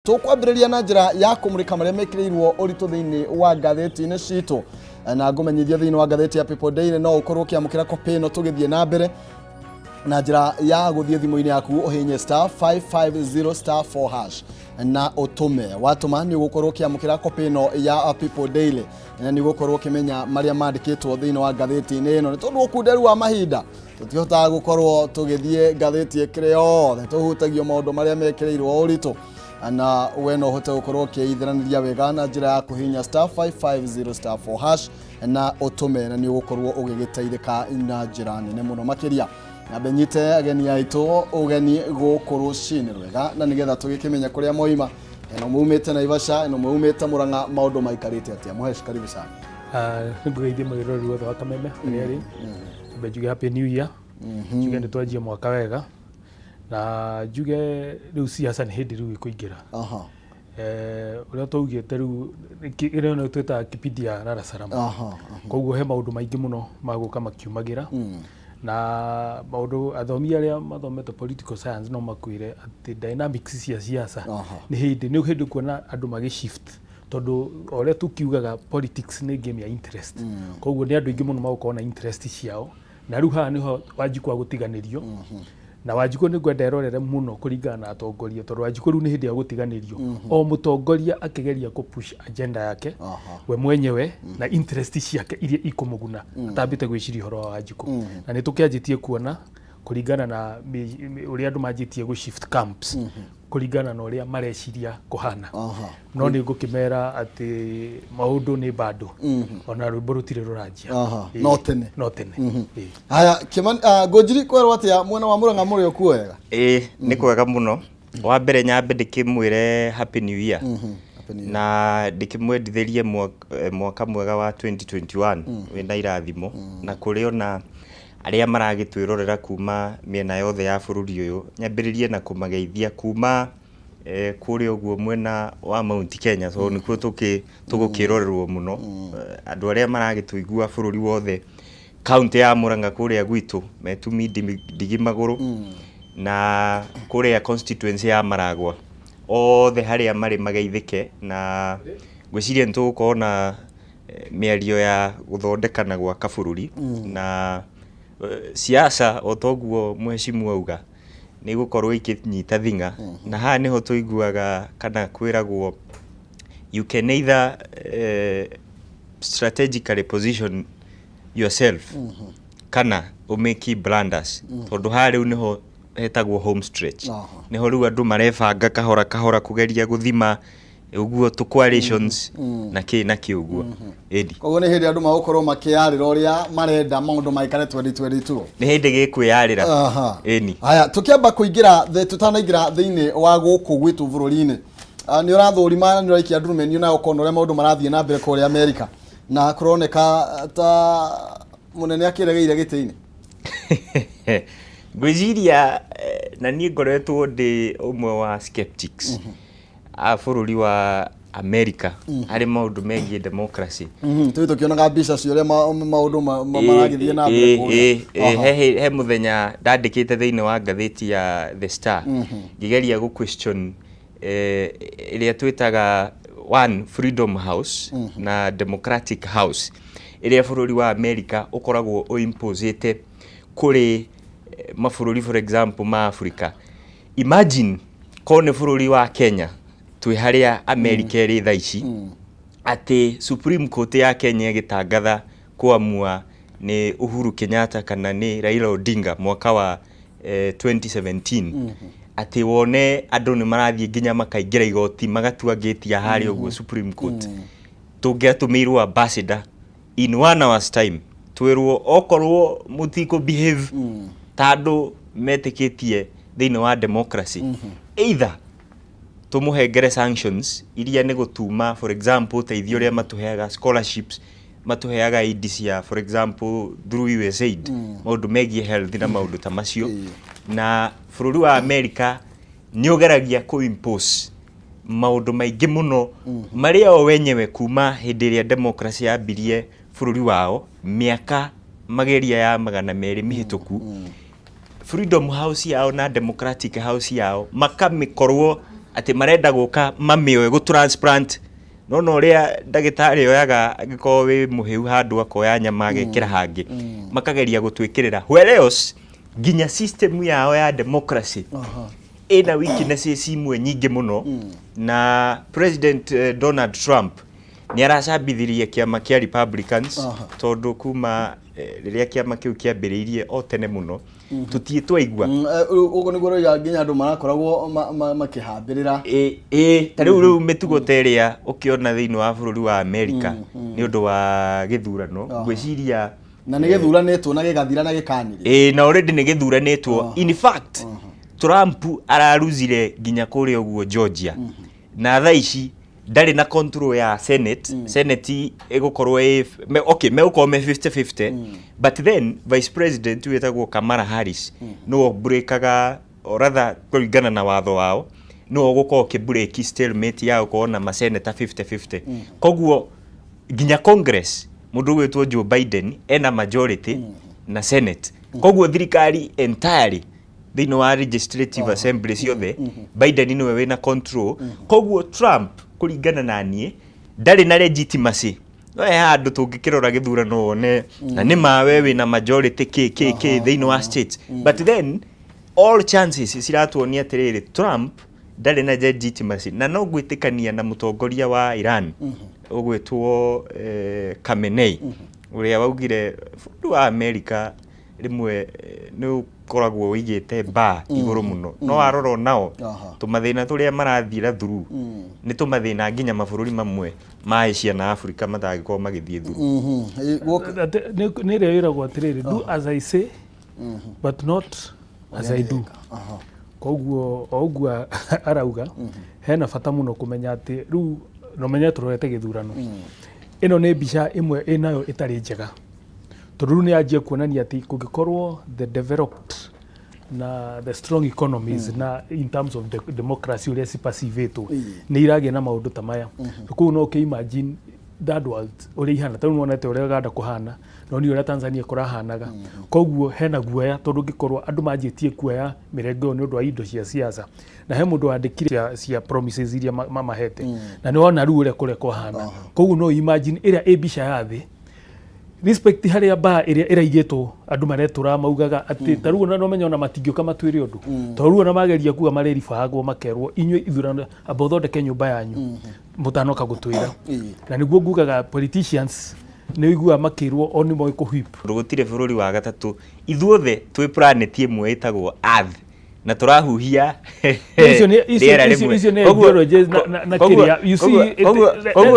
Tũkwambĩrĩria na njĩra ya kũmũrĩka marĩa mekĩrĩirwo ũritũ thĩinĩ wa ngathĩti-inĩ citũ, na ngũmenyithia thĩinĩ wa ngathĩti ya People Daily no ũkorwo ũkĩamũkĩra copy ĩno tũgĩthiĩ na mbere na njĩra ya gũthiĩ thimũ-inĩ yaku ũhinye star 550 star 4 hash na ũtũme. Watũma nĩ ũgũkorwo ũkĩamũkĩra copy ĩno ya People Daily na nĩ ũgũkorwo ũkĩmenya marĩa mandĩkĩtwo thĩinĩ wa ngathĩti-inĩ ĩno. Nĩ tondũ ũkunderu wa mahinda, tũtihotaga gũkorwo tũgĩthiĩ ngathĩti ĩkĩrĩ yothe, tũhutagio maũndũ marĩa mekĩrĩirwo ũritũ, na we no ũhote gũkorwo ũkĩithiranĩria wega na njĩra ya kũhihinya star 550 star 4 hash na ũtũme, na nĩ ũgũkorwo ũgĩgĩteithĩka na njĩra nene mũno makĩria. Na nyite ageni aitũ ũgeni gũkũ rũcinĩ rwega, na nĩgetha tũgĩkĩmenya kũrĩa moima. Ĩno maumĩte Naivasha, ĩno maumĩte Murang'a, maũndũ maikarĩte atĩa? Mũhesh, karibu sana. Nĩngũgeithia mwĩroreri wothe wa Kameme harĩa arĩ. Mbe njuge happy new year, njuge nĩ twanjia mwaka wega, na njuge rĩu siasa nĩ hĩndĩ rĩu ĩkũingĩra. Ũrĩa twaugĩte rĩu ĩrĩa nĩ twĩtaga kipindi ya lala salama. Koguo he maũndũ maingĩ mũno magũka makiumagĩra, na maũndũ athomi arĩa mathomete political science no makwĩre atĩ dynamics cia siasa nĩ hĩndĩ kuona andũ magĩ shift, tondũ o ũrĩa tũkiugaga, politics nĩ game ya interest. Koguo nĩ andũ aingĩ mũno magũkorwo na interest ciao, na rĩu haha nĩho Wanjikũ agũtiganĩrio. Na Wanjikũ nĩ ngwenda erorere mũno kũringana na atongoria, tondũ Wanjikũ rĩu nĩ hĩndĩ ya gũtiganĩrio, o mũtongoria akĩgeria kũ push agenda yake we mwenyewe na interest ciake iria ikũmũguna, atambĩte gwĩciria ũhoro wa Wanjikũ. Na nĩ tũkĩanjĩtie kuona kũringana na ũrĩa andũ manjĩtie gũ shift camps kũringana na ũrĩa mareciria kũhana. No nĩ ngũkĩmera atĩ maũndũ nĩ bado, ona rwĩmbo rũtirĩ rũranjia. Ĩĩ. No tene. No tene. Ĩĩ. Haya, Kĩmani, Ngũnjiri, kwerwo atĩa mwena wa Murang'a? Mũrĩ o kuo wega? Ĩĩ, nĩ kwega mũno. Wa mbere nyambe ndĩkĩmwĩre happy new year. Happy New Year. Na ndĩkĩmwendithĩrie mwaka mwega wa 2021 wĩna irathimo, na kũrĩ ona arĩa maragĩtwĩrorera kuma mĩena yothe ya bũrũri ũyũ. Nyambĩrĩrie na kũmageithia kuma kũrĩa ũguo mwena wa Mount Kenya, tondũ nĩkuo tũgũkĩrorerwo mũno. Andũ arĩa maragĩtũigua bũrũri wothe, kaũntĩ ya Murang'a kũrĩa gwitũ metumi ndigi magũrũ, na kũrĩa constituency ya Maragwa, othe harĩa marĩ mageithĩke. Na ngwĩciria nĩ tũgũkorwo na mĩario ya gũthondeka na gwaka bũrũri na siasa. O toguo mheshimiwa auga, nĩ igũkorwo ikĩnyita thing'a, na haha nĩho tũiguaga kana kwĩragwo you can either strategically position yourself kana ũmake blunders, tondũ haha rĩu nĩho hetagwo home stretch. Nĩho rĩu andũ marebanga kahora kahora kũgeria gũthima ũguo tũ coalitions na kĩ na kĩ ũguo ĩndi. Koguo nĩ hĩndĩ andũ magũkorwo makĩyarĩra ũrĩa marenda maũndũ maikare 2022. Nĩ hĩndĩ gĩkwĩyarĩra. Ĩni. Haya, tũkĩamba kũingĩra tũtanaingĩra thĩinĩ wa gũkũ gwitũ bũrũri-inĩ, nĩ ũrathũrima, nĩ ũraikia ndurumeni na ũkona ũrĩa maũndũ marathiĩ na mbere kũrĩa Amerika, na kũroneka ta mũnene akĩregeire gĩtĩ-inĩ. Ngwĩciria na niĩ ngoretwo ndĩ ũmwe wa skeptics a bũrũri wa America harĩ maũndũ megiĩ democracy. Tũrĩ tũkĩonaga mbica cia ũrĩa maũndũ maragĩthiĩ na mbere kũrĩa. He mũthenya ndandĩkĩte thĩinĩ wa ngathĩti ya The Star ngĩgeria gũ question ĩrĩa twĩtaga one Freedom House na Democratic House ĩrĩa bũrũri wa America ũkoragwo ũimposĩte kũrĩ mabũrũri, for example ma Africa. Imagine korwo nĩ bũrũri wa Kenya twĩ harĩa America ĩrĩ thaa ici, atĩ Supreme Court ya Kenya ĩgĩtangatha kũamua nĩ Uhuru Kenyatta kana nĩ Raila Odinga mwaka wa 2017, atĩ wone andũ nĩ marathiĩ nginya makaingĩra igoti, magatua ngĩti ya harĩa ũguo Supreme Court. Tũngĩatũmĩirwo ambassador in one hour's time, twĩrwo okorwo mũtikũ behave ta andũ metĩkĩtie thĩinĩ wa democracy, either tũmũhengere sanctions iria nĩ gũtuma, for example, ũteithio ũrĩa matũheaga, scholarships matũheaga, aid cia, for example, through USAID, maũndũ megiĩ health na maũndũ ta macio. Na bũrũri wa America nĩ ũgeragia kũ impose maũndũ maingĩ mũno marĩa o wenyewe kuma hĩndĩ ĩrĩa democracy yambirie bũrũri wao mĩaka mageria ya 200 mĩhĩtũku. Freedom House yao na Democratic House yao makamĩkorwo Atĩ marenda gũka mamĩoe gũ transplant no na ũrĩa ndagĩtarĩ oyaga angĩkorwo wĩ mũhĩu handũ akoya nyama agekĩra hangĩ, makageria gũtwĩkĩrĩra, whereas nginya system yao ya democracy ĩna weaknesses imwe nyingĩ mũno. Na President Donald Trump nĩ aracambithirie kĩama kĩa Republicans, tondũ kuma rĩrĩa kĩama kĩu kĩambĩrĩirie o tene mũno tũtiĩ twaigua. Ũguo nĩguo roiga nginya andũ marakoragwo makĩhambĩrĩra. Ĩ ta rĩu mĩtugo ta ĩrĩa ũkĩona thĩinĩ wa bũrũri wa Amerika nĩ ũndũ wa gĩthurano, ngwĩciria Na nĩ gĩthuranĩtwo na gĩgathira na gĩkanĩrĩra. Ĩ, na already nĩ gĩthuranĩtwo. In fact, Trump araruzire nginya kũrĩa ũguo Georgia, na thaa ici ndarĩ na control ya Senate. Senate ĩgũkorwo ĩ okay, megũkorwo me 50-50, but then vice president wĩtagwo Kamala Harris nĩwe ũbrĩkaga, or rather kũringana na watho wao nĩwe ũgũkorwo ũkĩbrĩki stalemate ya gũkorwo na maseneta 50-50. Koguo nginya Congress, mũndũ ũgwĩtwo Joe Biden ena majority na Senate. Koguo thirikari entirely thĩinĩ wa legislative assembly ciothe, Biden nĩwe wĩna control. Koguo Trump, kũringana na niĩ, ndarĩ na legitimacy. No he handũ tũngĩkĩrora gĩthurano wone na nĩ ma we wĩna majority kĩ kĩ kĩ thĩinĩ wa states, but then all chances ciratuonia atĩrĩrĩ, Trump ndarĩ na legitimacy. Na no gwĩtĩkania na mũtongoria wa Iran ũgwĩtwo Khamenei, ũrĩa waugire bũrũri wa America rĩmwe nĩ ũkoragwo ũigĩte bar igũrũ mũno, no warora nao tũmathĩna tũrĩa marathiĩra through nĩ tũmathĩna nginya mabũrũri mamwe ma Asia na Africa matangĩkorwo magĩthiĩ through. Nĩ ĩrĩa ĩragwo atĩrĩrĩ, "Do as I say but not as I do." Koguo o ũguo arauga, hena bata mũno kũmenya atĩ rĩu no menye tũrorete gĩthurano. Ĩno nĩ mbica ĩmwe ĩnayo ĩtarĩ njega, tondũ rĩu nĩ yanjia kuonania atĩ kũngĩkorwo the developed na the strong economies na in terms of democracy ũrĩa cipacivĩtwo nĩ iragĩa na maũndũ ta maya. Koguo no ũkĩ imagine third world ũrĩa ihana. Ta rĩu nĩwonete ũrĩa Uganda kũhana, no nĩ ũrĩa Tanzania kũrahanaga. Koguo hena guoya, tondũ ũngĩkorwo andũ manjĩtie kuoya mĩrengo ĩyo nĩ ũndũ wa indo cia siasa, na he mũndũ wandĩkire cia promises iria mamahete, na nĩ wona rĩu ũrĩa kũrĩa kũhana. Koguo no imagine ĩrĩa ĩ mbica ya thĩ respect harĩa mbaa ĩrĩa ĩraigĩtwo, andũ maretũra maugaga atĩ ta rĩu ona no menya ona matingĩũka matwĩre ũndũ, tondũ rĩu ona mageria kuga marĩribagwo makerwo, inyuĩ ithurano amba ũthondeke nyũmba yanyu mũtanoka gũtwĩra. Na nĩguo ngugaga politicians nĩ ũiguaga makĩrwo o nĩ moĩ kũhwip. Tondũ gũtirĩ bũrũri wa gatatũ, ithuothe twĩ planet ĩmwe ĩtagwo Earth na tũrahuhia rĩera rĩmwe. Icio nĩ ideologies na kĩrĩa you see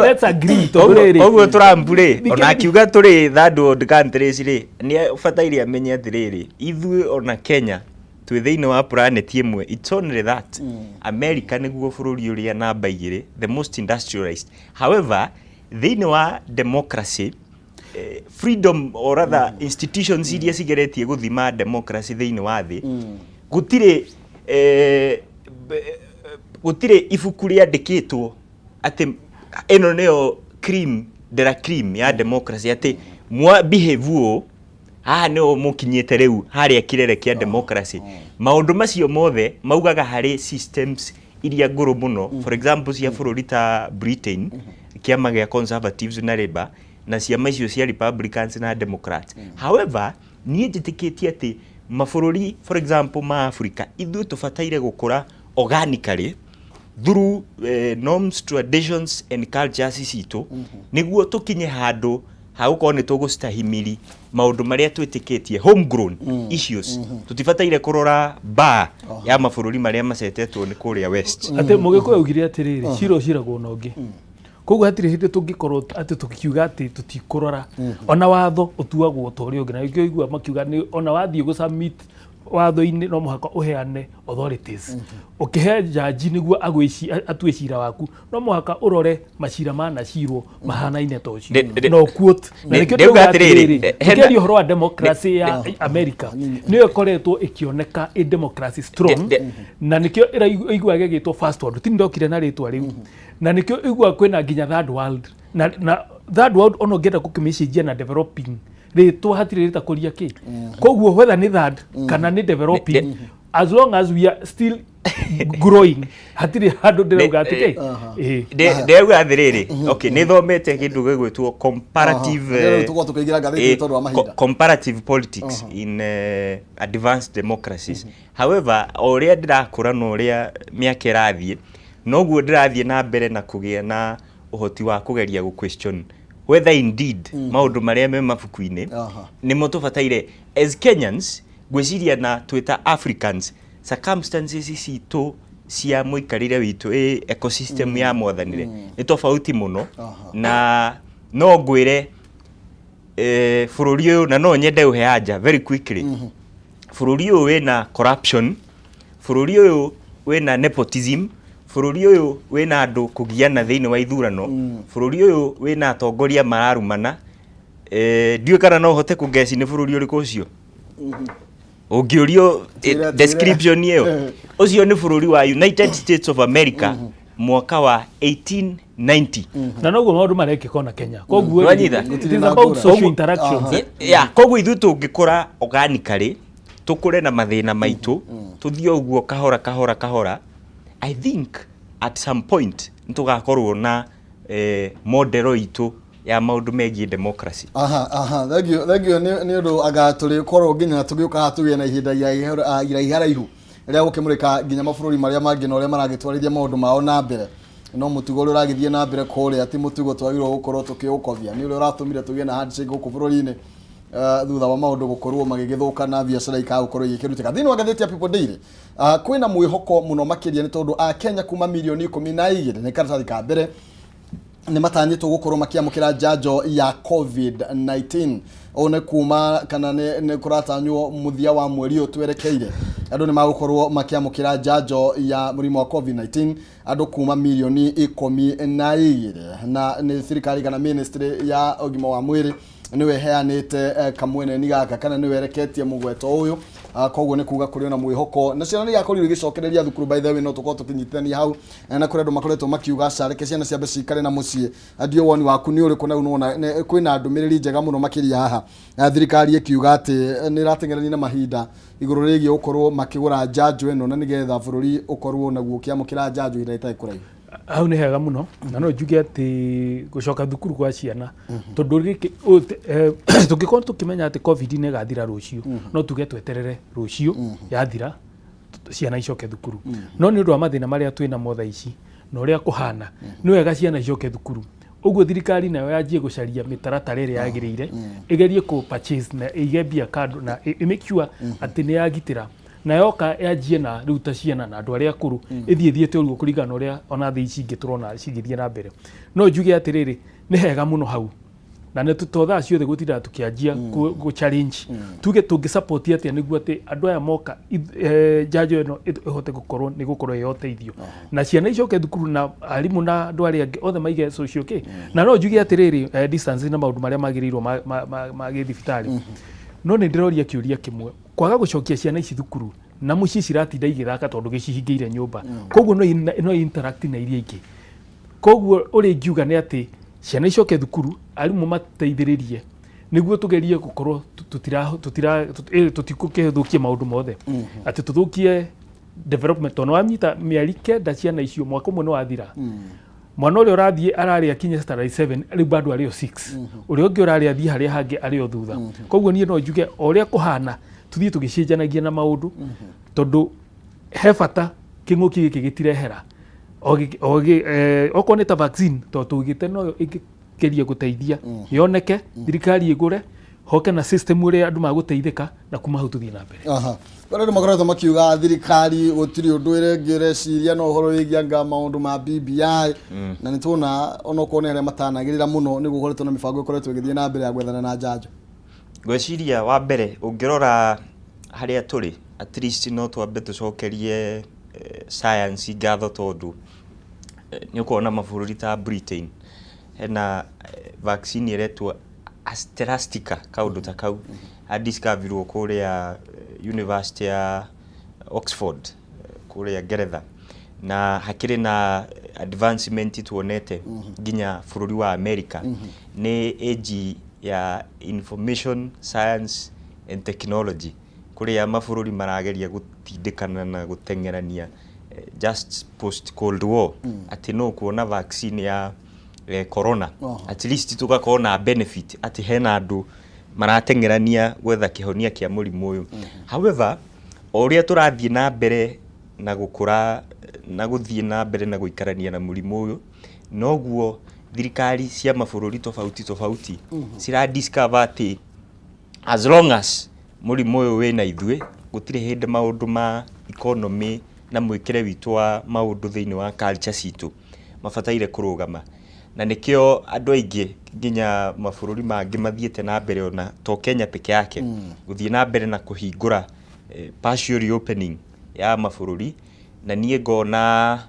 let's agree, tondũ rĩrĩ Koguo Trump rĩ, ona akiuga tũrĩ third world countries rĩ, nĩ abataire amenye atĩrĩrĩ, ithuĩ ona Kenya twĩ thĩinĩ wa planet ĩmwe. It's only that America nĩguo bũrũri ũrĩa namba 2, the most industrialized. However, thĩinĩ wa democracy, freedom or rather institutions iria cigeretie gũthima democracy thĩinĩ wa thĩ, gũtirĩ ibuku rĩandĩkĩtwo atĩ ĩno nĩyo cream de la cream ya democracy, atĩ mwa behave ũũ, haha nĩho mũkinyĩte rĩu harĩa kĩrere kĩa democracy. Maũndũ macio mothe maugaga harĩ systems iria ngũrũ mũno, for example cia bũrũri ta Britain, kĩama gĩa Conservatives na Labour, na ciama icio cia Republicans na Democrats. However, niĩ njĩtĩkĩtie atĩ mabũrũri for example ma Africa, ithuĩ tũbataire gũkũra organically through norms, traditions and cultures citũ, nĩguo tũkinye handũ ha gũkorwo nĩ tũgũstahimili maũndũ marĩa twĩtĩkĩtie, homegrown issues. Tũtibataire kũrora bar ya mabũrũri marĩa macetetwo nĩ kũrĩa West. Atĩ Mũgĩkũyũ augire atĩrĩrĩ, cira ũciragwo na ũngĩ. Koguo hatirĩ hĩndĩ tũngĩkorwo atĩ tũkiuga atĩ tũtikũrora. Ona watho ũtuagwo ta ũrĩa ũngĩ, na nĩkĩo ũiguaga makiuga nĩ ona wathiĩ gũ submit watho-inĩ no mũhaka ũheane authorities. Ũkĩhe jaji nĩguo atue cira waku, no mũhaka ũrore macira manacirwo mahanaine ta ũcio no quote na nĩkĩo ndĩrauga ndĩrauga atĩrĩrĩ, atĩrĩrĩ, tũkĩaria ũhoro wa democracy ya America, nĩyo ĩkoretwo ĩkĩoneka ĩ democracy strong, na nĩkĩo ĩiguaga ĩgĩtwo first world. Ti ndokire na rĩtwa rĩu, na nĩkĩo ĩiguaga kwĩna nginya third world na third world ona ũngĩenda gũkĩmĩcenjia na developing, rĩtwa hatirĩ rĩtakũria kĩ. Koguo whether nĩ third kana nĩ developing. As long as we are still growing, hatirĩ handũ ndĩrauga atĩ kĩ. Ĩĩ. Ndĩrauga atĩrĩrĩ, okay, nĩ thomete kĩndũ gĩgwĩtwo comparative Aha. Rĩu tũkorwo tũkĩingĩra ngathĩti tondũ wa mahinda. Comparative politics in advanced democracies. However, o ũrĩa ndĩrakũra na ũrĩa mĩaka ĩrathiĩ, noguo ndĩrathiĩ na mbere na kũgĩa na ũhoti wa kũgeria gũ question whether indeed maũndũ marĩa me mabuku-inĩ nĩmo tũbataire as Kenyans. Ngwĩciria na twĩta Africans, circumstances citũ cia mũikarĩre witũ, ĩ ecosystem ya mwathanĩre nĩ tofauti mũno. Na no ngwĩre bũrũri ũyũ, na no nyende ũhe anja very quickly, bũrũri ũyũ wĩna corruption, bũrũri ũyũ wĩna nepotism, bũrũri ũyũ wĩna andũ kũgiana thĩinĩ wa ithurano, bũrũri ũyũ wĩna atongoria mararumana. Ndiũĩ kana no hote kũgeci nĩ bũrũri ũrĩkũ ũcio ũngĩũrio. Twĩre, twĩre. Description ĩyo, ũcio nĩ bũrũri wa United States of America mwaka wa 1890. Na noguo maũndũ marekĩka ona Kenya, koguo Nĩwanyita? it is about social interactions, eh? Ya, koguo ithuĩ tũngĩkũra organically, tũkũre na mathĩna maitũ, tũthiĩ o ũguo kahora kahora kahora, I think at some point nĩ tũgakorwo na model itũ ya maũndũ megiĩ democracy. Aha, thank you, thank you. Nĩ ũndũ anga tũrĩkorwo nginya tũgĩũka haha tũgĩe na ihinda iraiharaihu rĩa gũkĩmũrĩka nginya mabũrũri marĩa mangĩ na ũrĩa maragĩtwarithia maũndũ mao na mbere. No mũtugo ũrĩa ũragĩthiĩ na mbere kũrĩa ti mũtugo twagĩrĩirwo gũkorwo tũkĩũkobia, nĩ ũrĩa ũratũmire tũgĩe na handshake gũkũ bũrũri-inĩ thutha wa maũndũ gũkorwo magĩgĩthũka na biacara ikaga gũkorwo igĩkĩrutĩka. Thĩinĩ wa ngathĩti ya People Daily, kwĩna mwĩhoko mũno makĩria nĩ tondũ Akenya kuma mirioni 12, nĩ karatathi ka mbere, nĩ matanyĩtwo gũkorwo makĩamũkĩra njanjo ya COVID-19. Ũũ nĩ kuma kana nĩ kũratanywo mũthia wa mweri ũyũ twerekeire andũ nĩ magũkorwo makĩamũkĩra njanjo ya mũrimũ wa COVID-19, andũ kuma mirioni 12, na nĩ thirikari kana ministry ya ũgima wa mwĩrĩ nĩwe ĩheanĩte kamweneni gaka kana nĩwe ereketie mũgweto ũyũ. Koguo nĩ kuga kũrĩ ona mwĩhoko na ciana nĩ igakorirwo igĩcokereria thukuru. By the way, no tũkorwo tũkĩnyitithania hau na kũrĩ andũ makoretwo makiuga aca, reke ciana ciambe cikare na mũciĩ. Ndiũ woni waku nĩ ũrĩkũ? Na rĩu nĩwona kwĩna ndũmĩrĩri njega mũno makĩria haha, thirikari ĩkiuga atĩ nĩ ĩrateng'erania na mahinda igũrũ rĩgiĩ gũkorwo makĩgũra njanjo ĩno na nĩgetha bũrũri ũkorwo naguo ũkĩamũkĩra njanjo ihinda rĩtarĩ kũraihu. Hau nĩ hega mũno, na no njuge atĩ gũcoka thukuru kwa ciana, tondũ gĩkĩ tũngĩkorwo tũkĩmenya atĩ COVID nĩ ĩgathira rũciũ, no tuge tweterere rũciũ yathira ciana icoke thukuru. No nĩ ũndũ wa mathĩna marĩa twĩ namo thaa ici na ũrĩa kũhana, nĩ wega ciana icoke thukuru. Ũguo thirikari nayo yanjie gũcaria mĩtaratara ĩrĩa yagĩrĩire, ĩgerie kũ purchase na ĩige mbia kando na ĩ make sure atĩ nĩ yagitĩra, na yoka yanjie na rĩu ta ciana na andũ arĩa akũrũ, ĩthiĩ thiĩte ũguo kũringana na ũrĩa ona thĩ ici ingĩ tũrona cigĩthiĩ na mbere. No njuge atĩrĩrĩ, nĩ hega mũno hau, na nĩ to thaa ciothe gũtindaga tũkĩanjia gũ challenge, tuge tũngĩ support atĩa nĩguo atĩ andũ aya moka njanjo ĩno ĩhote gũkorwo nĩ gũkorwo ĩ ũteithio na ciana icoke thukuru na arimũ na andũ arĩa angĩ othe maige social kĩ. Na no njuge atĩrĩrĩ, distance na maũndũ marĩa magĩrĩirwo ma gĩthibitarĩ. No nĩ ndĩroria kĩũria kĩmwe: kwaga gũcokia ciana ici thukuru na mũciĩ ciratinda igĩthaka tondũ gĩcihingĩire nyũmba, koguo no interact na iria ingĩ. Koguo ũrĩa ingiuga nĩ atĩ ciana icoke thukuru, arimũ mateithĩrĩrie nĩguo tũgerie gũkorwo tũtikũkĩthũkie maũndũ mothe, atĩ tũthũkie development, tondũ wanyita mĩeri 9 ciana icio, mwaka ũmwe nĩ wathira. Mwana ũrĩa ũrathiĩ ararĩ akinye standard 7, rĩu bado arĩ o 6, ũrĩa ũngĩ ũrarĩ athiĩ harĩa hangĩ arĩ o thutha. Koguo niĩ no njuge o ũrĩa kũhana, tũthiĩ tũgĩcenjanagia na maũndũ, tondũ he bata kĩng'ũki gĩkĩ gĩtirehera. Okorwo nĩ ta vaccine, tondũ tũgĩte noyo ĩngĩgeria gũteithia yoneke, thirikari ĩgũre, hoke na system ũrĩa andũ magũteithĩka, na kuma hau tũthiĩ na mbere. Aha. Kũrĩ andũ makoretwo makiuga thirikari gũtirĩ ũndũ ĩrengĩ ĩreciria no ũhoro wĩgiĩ anga maũndũ ma BBI, na nĩ tuona onokorwo nĩ arĩa matanagĩrĩra mũno nĩ gũkoretwo na mĩbango ĩkoretwo ĩgĩthiĩ na mbere ya gwethana na njanjo. Ngwĩciria wa mbere ũngĩrora harĩa tũrĩ, at least no twambe tũcokerie science ngatho, tondũ nĩ ũkuona mabũrũri ta Britain hena vaccine ĩretwo AstraZeneca, kaũndũ ta kau adiscoverirwo kũrĩa University ya Oxford kũrĩa Ngeretha, na hakĩrĩ na advancement tuonete nginya bũrũri wa America. Nĩ age ya information science and technology kũrĩa mabũrũri marageria. Gũtindĩkana na gũteng'erania just post Cold War atĩ no kuona vaccine ya corona, at least tũgakorwo na benefit atĩ hena andũ marateng'erania gwetha kĩhonia kĩa mũrimũ ũyũ. However, o ũrĩa tũrathiĩ na mbere na gũkũra na gũthiĩ na mbere na gũikarania na mũrimũ ũyũ, noguo thirikari cia mabũrũri tofauti tofauti cira discover atĩ as long as mũrimũ ũyũ wĩna ithuĩ, gũtirĩ hĩndĩ maũndũ ma economy na mwĩkĩre witũ wa maũndũ thĩinĩ wa culture citũ mabataire kũrũgama. Na nĩkĩo andũ aingĩ nginya mabũrũri mangĩ mathiĩte na mbere, ona to Kenya peke yake, gũthiĩ na mbere na kũhingũra, partial reopening ya mabũrũri. Na niĩ ngona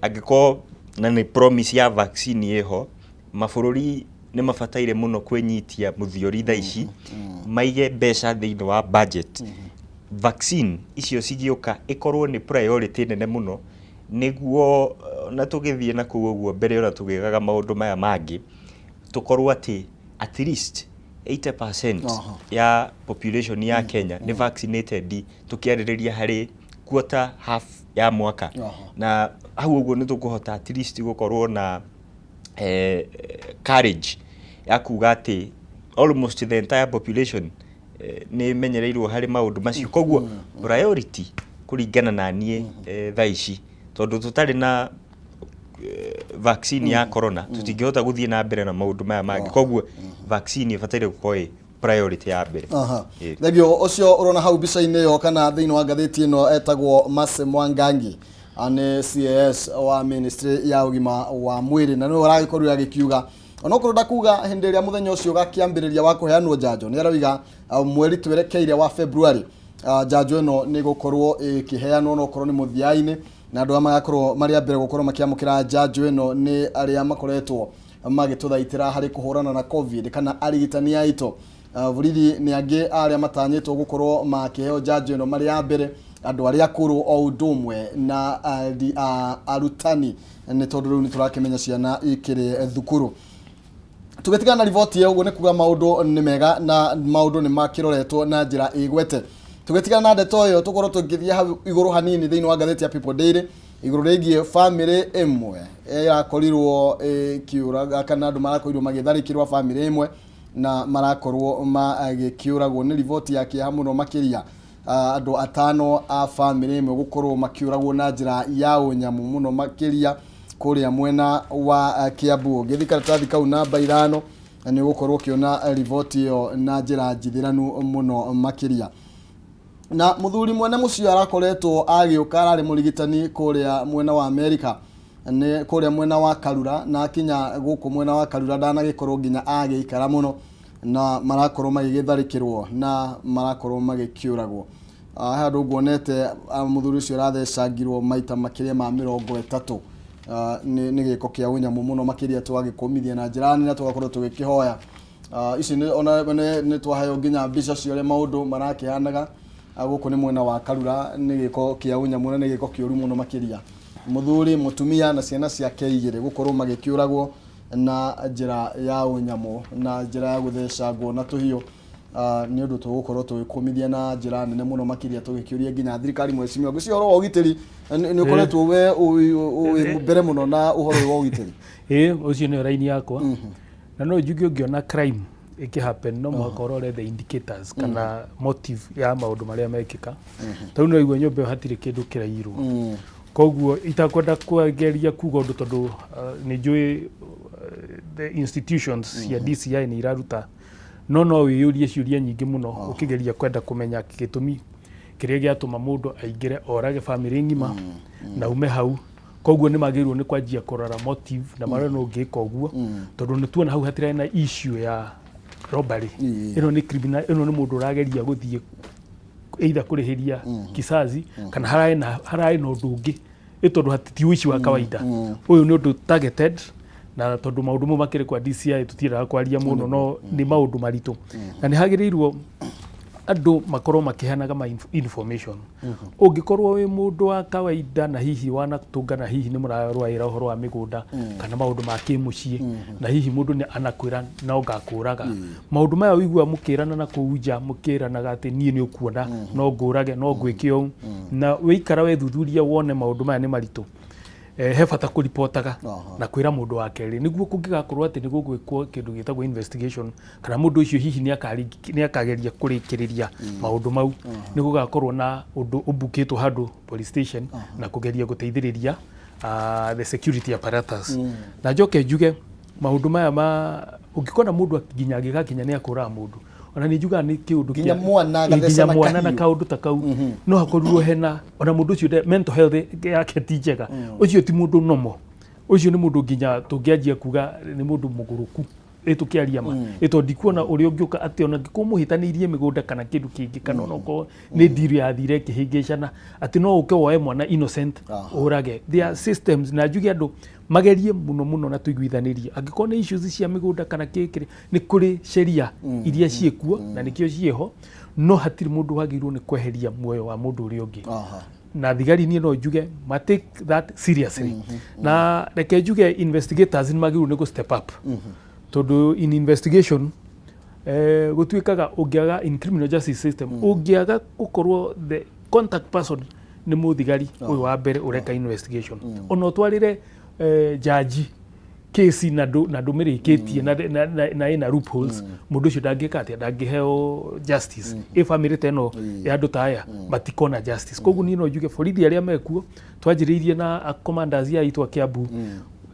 angĩkorwo na nĩ promise ya vaccine ĩho, mabũrũri nĩ mabataire mũno kwĩnyitia mũthiori thaa ici, maige mbeca thĩinĩ wa budget, vaccine icio cigĩũka ĩkorwo nĩ priority nene mũno, nĩguo na tũgĩthiĩ na kũu ũguo mbere, ona tũgĩkaga maũndũ maya mangĩ, tũkorwo atĩ at least 80% ya population ya Kenya nĩ vaccinated, tũkĩarĩrĩria harĩ quarter half ya mwaka. Na hau ũguo nĩ tũkũhota at least gũkorwo na courage ya kuga atĩ almost the entire population nĩ imenyereirwo harĩ maũndũ macio. Koguo priority kũringana na niĩ, thaa ici, tondũ tũtarĩ na vaccine ya corona, tũtingĩhota gũthiĩ na mbere na maũndũ maya mangĩ. Koguo vaccine ĩbataire gũkorwo ĩ priority ya mbere. Thengio. Ũcio ũrona hau mbica-inĩ ĩyo kana thĩinĩ wa ngathĩti ĩno etagwo Mercy Mwangangi, nĩ CAS wa ministry ya ũgima wa mwĩrĩ, na nĩwe ũragĩkorirwo agĩkiuga onokorwo ndakuga hĩndĩ ĩrĩa mũthenya ũcio ũgakĩambĩrĩria wa kũheanwo njanjo. Nĩ aroiga mweri twerekeire wa February, njanjo ĩno nĩ gũkorwo ĩkĩheanwo, no okorwo nĩ mũthia-inĩ, na andũ arĩa magakorwo marĩ a mbere gũkorwo makĩamũkĩra njanjo ĩno nĩ arĩa makoretwo magĩtũthaitĩra harĩ kũhũrana na COVID kana arigitani aitũ. Borithi nĩ angĩ arĩa matanyĩtwo gũkorwo makĩheo njanjo ĩno marĩ a mbere, andũ arĩa akũrũ o ũndũ ũmwe na arutani, nĩ tondũ rĩu nĩ tũrakĩmenya ciana ikĩrĩ thukuru. Tũgĩtigana na riboti ĩyo, ũguo nĩ kuga maũndũ nĩ mega na maũndũ nĩ makĩroretwo na njĩra ĩgwete. Tũgĩtigana na ndeto ĩyo, tũkorwo tũgĩthiĩ hau igũrũ hanini thĩinĩ wa ngathĩti ya People Daily igũrũ rĩgiĩ bamĩrĩ ĩmwe ĩrakorirwo ĩkĩũraga, kana andũ marakorirwo magĩtharĩkĩrwo bamĩrĩ ĩmwe na marakorwo magĩkĩũragwo. Nĩ riboti ya kĩeha mũno makĩria, andũ atano a bamĩrĩ ĩmwe gũkorwo makĩũragwo na njĩra ya ũnyamu mũno makĩria kũrĩa mwena wa Kiambu. Ũngĩthiĩ karatathi kau namba 5, nĩ ũgũkorwo ũkĩona riboti ĩyo na njĩra njithĩranu mũno makĩria. Na mũthuri mwene mũciĩ arakoretwo agĩũka, ararĩ mũrigitani kũrĩa mwena wa Amerika, nĩ kũrĩa mwena wa Karura, na akinya gũkũ mwena wa Karura ndanagĩkorwo nginya agĩikara mũno, na marakorwo magĩgĩtharĩkĩrwo na marakorwo magĩkĩũragwo. He handũ nguonete mũthuri ũcio arathecangirwo maita makĩria ma 30. Nĩ gĩko kĩa ũnyamũ mũno makĩria, tũgagĩkũmithia na njĩra nene, tũgakorwo tũgĩkĩhoya. Ici nĩ ona nĩ twaheo nginya mbica cia ũrĩa maũndũ marakĩhanaga. Gũkũ nĩ mwena wa Karura. Nĩ gĩko kĩa ũnyamũ na nĩ gĩko kĩũru mũno makĩria, mũthuri, mũtumia na ciana ciake igĩrĩ gũkorwo magĩkĩũragwo na njĩra ya ũnyamũ na njĩra ya gũthecangwo na tũhiũ. Nĩ ũndũ tũgũkorwo tũgĩkũmithia na njĩra nene mũno makĩria, tũgĩkĩũria nginya thirikari. Mheshimiwa, ngwĩciria ũhoro wa ũgitĩri nĩ ũkoretwo we wĩ mbere mũno na ũhoro ũyũ wa ũgitĩri. Ĩĩ, ũcio nĩyo raini yakwa, na no njuge ũngĩona crime ĩkĩ happen, no mũhaka ũrore the indicators kana motive ya maũndũ marĩa mekĩka. Tarĩu no igua nyũmba ĩyo hatirĩ kĩndũ kĩrairwo, koguo itakwenda kwegeria kuga ũndũ, tondũ nĩ njũĩ the institutions cia DCI nĩ iraruta, no wĩyũrie ciũria nyingĩ mũno ũkĩgeria kwenda kũmenya gĩtũmi kĩrĩa gĩatũma mũndũ aingĩre orage bamĩrĩ ng'ima na ume hau. Koguo nĩ magĩrĩirwo nĩ kwanjia kũrora motive na marĩa no ũngĩka ũguo, tondũ nĩ tuona hau hatirarĩ na issue ya robbery. Ĩno nĩ criminal, ĩno nĩ mũndũ ũrageria gũthiĩ either kũrĩhĩria kisazi kana hararĩ na ũndũ ũngĩ, ĩ tondũ ti ũici wa kawaida. Ũyũ nĩ ũndũ targeted, na tondũ maũndũ mau makĩrĩ kwa DCI, tũtiendaga kwaria mũno, no nĩ maũndũ maritũ na nĩ hagĩrĩirwo. Andũ makorwo makĩheanaga ma information. Ũngĩkorwo wĩ mũndũ wa kawaida na hihi wanatũngana, hihi nĩ mũrarwaĩra ũhoro wa mĩgũnda kana maũndũ ma kĩmũciĩ, na hihi mũndũ nĩ anakwĩra no ngakũraga, maũndũ maya ũiguaga mũkĩrana na kũu nja, mũkĩranaga atĩ niĩ nĩ ũkuona no ngũrage, no ngwĩke ũũ, na wĩikara wethuthuria wone maũndũ maya nĩ maritũ, he bata kũripotaga na kwĩra mũndũ wa kerĩ, nĩguo kũngĩgakorwo atĩ nĩ gũgwĩkwo kĩndũ gĩtagwo investigation, kana mũndũ ũcio hihi nĩ akageria kũrĩkĩrĩria maũndũ mau, nĩ gũgakorwo na ũndũ ũmbukĩtwo handũ police station na kũgeria gũteithĩrĩria the security apparatus. Na njoke njuge maũndũ maya ma ũngĩkona mũndũ nginya angĩgakinya nĩ akũraga mũndũ, ona nĩ njugaga nĩ kĩũndũ Nginya mwana nginya agatheca na mwana na kahiũ. Kaũndũ ta kau no hakorirwo hena ona mũndũ ũcio mental health yake ti njega. Ũcio ti mũndũ normal, ũcio nĩ mũndũ nginya tũngĩanjia kuga nĩ mũndũ mũgũrũku, ĩ tũkĩaria ma ĩ, tondũ ndikuona ũrĩa ũngĩũka atĩ ona angĩkorwo mũhĩtanĩirie mĩgũnda kana kĩndũ kĩngĩ, kana ona okorwo nĩ ndiru yathire ĩkĩhĩngĩcana, atĩ no ũke woe mwana innocent ũrage. There are systems, na njuge andũ magerie mũno mũno na tũiguithanĩrie. Angĩkorwo nĩ issues cia mĩgũnda kana kĩkĩrĩ, nĩ kũrĩ sheria iria ciĩkuo na nĩkĩo ciĩho, no hatirĩ mũndũ wagĩrĩirwo nĩ kweheria muoyo wa mũndũ ũrĩa ũngĩ. Na thigari, niĩ no njuge ma take that seriously, na reke njuge investigators nĩ magĩrĩirwo nĩ gũ step up, tondũ in investigation gũtuĩkaga ũngĩaga, in criminal justice system, ũngĩaga gũkorwo the contact person nĩ mũthigari ũyũ wa mbere ũreka investigation, ona ũtwarĩre jaji kesi na ndũmĩrĩkĩtie na ĩna loopholes, mũndũ ũcio ndangĩka atĩa? Ndangĩheo justice. Ĩ family ta ĩno ya andũ ta aya matikona justice. Koguo niĩ no njuge borithi arĩa mekuo, twanjĩrĩirie na commanders ya itũ a Kiambu,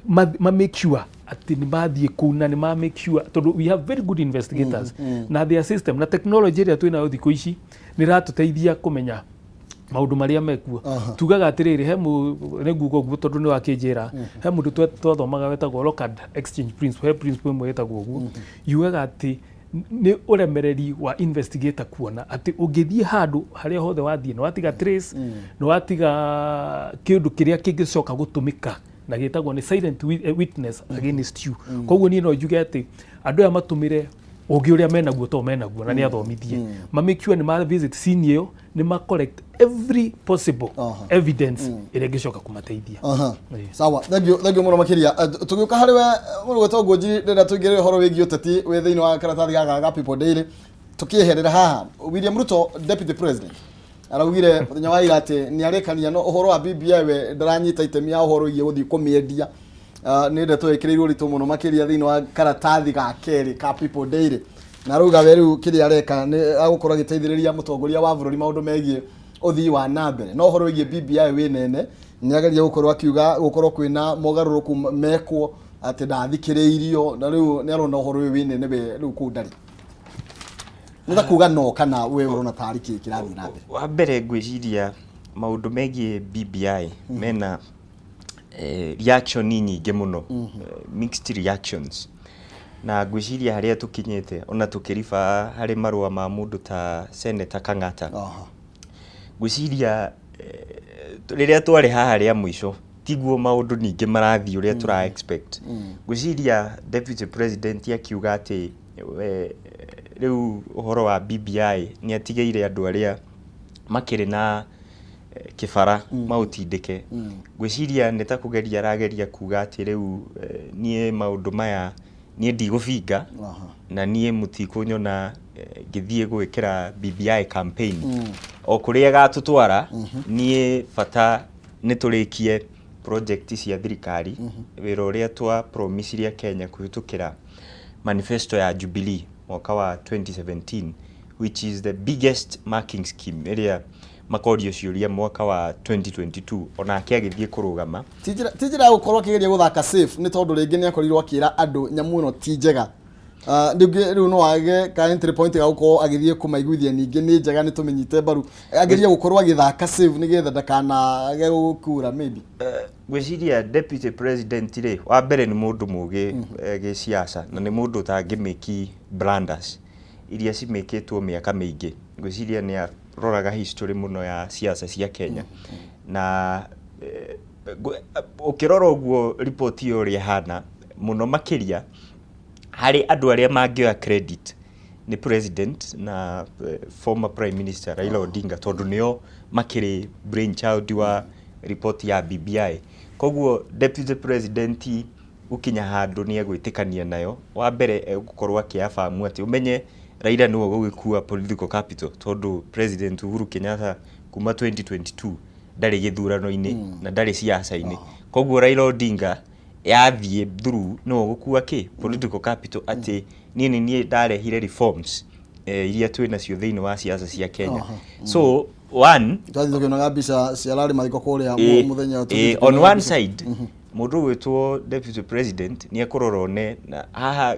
ma make sure atĩ nĩ mathiĩ kũu na nĩ ma make sure, tondũ we have very good investigators na their system na technology ĩrĩa twĩnayo thikũ ici nĩ ĩratũteithia kũmenya maũndũ marĩa mekuo. Tugaga atĩrĩrĩ, he nĩ nguga ũguo tondũ nĩ wakĩnjĩra, he mũndũ twathomaga wetagwo Locard exchange principle. He principle ĩmwe ĩtagwo ũguo, yugaga atĩ nĩ ũremereri wa investigator kuona atĩ ũngĩthiĩ handũ harĩa hothe wathiĩ, nĩ watiga trace, nĩ watiga kĩndũ kĩrĩa kĩngĩcoka gũtũmĩka na gĩtagwo nĩ silent witness against you. Koguo niĩ no njuge atĩ andũ aya matũmĩre ũngĩ ũrĩa menaguo, to menaguo na nĩ athomithie, ma make sure nĩ ma visit scene ĩyo, nĩ ma collect every possible evidence ĩrĩa ĩngĩcoka kũmateithia. Sawa, thank you, thank you mũno makĩria. Tũgĩũka harĩ we, mũndũ gwĩtwo Ngũnjiri, ndĩrenda tũingĩrĩre ũhoro wĩgiĩ ũteti wĩ thĩinĩ wa karatathi gaka ga People Daily. Tũkĩeherera haha, William Ruto, deputy president, araugire mũthenya wa ira atĩ nĩ arĩkania no ũhoro wa BBI we ndaranyita itemi ya ũhoro wĩgiĩ gũthiĩ kũmĩendia. Nĩ ndeto ĩkĩrĩirwo ũritũ mũno makĩria thĩinĩ wa karatathi ga kerĩ ka People Daily, na arauga we rĩu kĩrĩa areka nĩ agũkorwo agĩteithĩrĩria mũtongoria wa bũrũri maũndũ megiĩ ũthii wa na mbere, no ũhoro wĩgiĩ BBI wĩ nene nĩ ageria gũkorwo akiuga gũkorwo kwĩna mogarũrũku mekwo atĩ ndathikĩrĩirio, na rĩu nĩ arona ũhoro ũyũ wĩ nene, we rĩu kũu ndarĩ nĩ ta kuga no kana we ũrona tarĩ kĩ kĩrathiĩ na mbere? Wa mbere, ngwĩciria maũndũ megiĩ BBI mena reaction nyingĩ mũno, mixed reactions, na ngwĩciria harĩa tũkinyĩte ona tũkĩriba harĩ marũa ma mũndũ ta Senator Kang'ata, ngwĩciria rĩrĩa twarĩ haha rĩa mũico tiguo maũndũ ningĩ marathiĩ ũrĩa tũra expect. Ngwĩciria deputy president akiuga atĩ rĩu ũhoro wa BBI nĩ atigĩire andũ arĩa makĩrĩ na kĩbara maũtindĩke, ngwĩciria nĩ ta kũgeria arageria kuga atĩ rĩu niĩ maũndũ maya niĩ ndigũbinga, na niĩ mũtikũnyona ngĩthiĩ gwĩkĩra BBI campaign o kũrĩa ĩgatũtwara. Niĩ bata nĩ tũrĩkie project cia thirikari, wĩra ũrĩa twa promisire Kenya kũhĩtũkĩra manifesto ya Jubilee mwaka wa 2017, which is the biggest marking scheme ĩrĩa makorio ciũria mwaka wa 2022 onake agĩthiĩ kũrũgama. Ti njĩra ya gũkorwo akĩgeria gũthaka safe, nĩ tondũ rĩngĩ nĩ akorirwo akĩra andũ nyamũ ĩno ti njega. Rĩngĩ rĩu no age ka entry point ga gũkorwo agĩthiĩ kũmaiguithia ningĩ nĩ njega, nĩ tũmĩnyite mbaru, ageria gũkorwo agĩthaka safe nĩgetha ndakanage gũkura maybe. Ngwĩciria deputy president rĩ, wa mbere nĩ mũndũ mũgĩ gĩciaca, na nĩ mũndũ ũtangĩmĩki blunders iria cimĩkĩtwo mĩaka mĩingĩ. Ngwĩciria nĩ aroraga history mũno ya siasa cia Kenya, na ũkĩrora ũguo riboti ĩyo ũrĩa ĩhana, mũno makĩria harĩ andũ arĩa mangĩoya credit Nĩ president na former prime minister Raila Odinga, tondũ nĩo makĩrĩ brain child wa report ya BBI. Koguo deputy president gũkinya handũ nĩ egwĩtĩkania nayo, wa mbere egũkorwo akĩabamu atĩ ũmenye Raila nĩwe ũgũgĩkua political capital, tondũ President Uhuru Kenyatta kuma 2022 ndarĩ gĩthurano-inĩ na ndarĩ siasa-inĩ. Koguo Raila Odinga yathiĩ through nĩwe ũgũkua kĩ political capital, atĩ niĩ nĩ niĩ ndarehire reforms iria twĩ nacio thĩinĩ wa siasa cia Kenya. So one Twathiĩ tũkĩonaga mbica cia Larry Mathiko kũrĩa mũthenya tũthiĩ on tũkĩonaga one mbica. side, mũndũ ũgwĩtwo deputy president nĩ ekũrora one na haha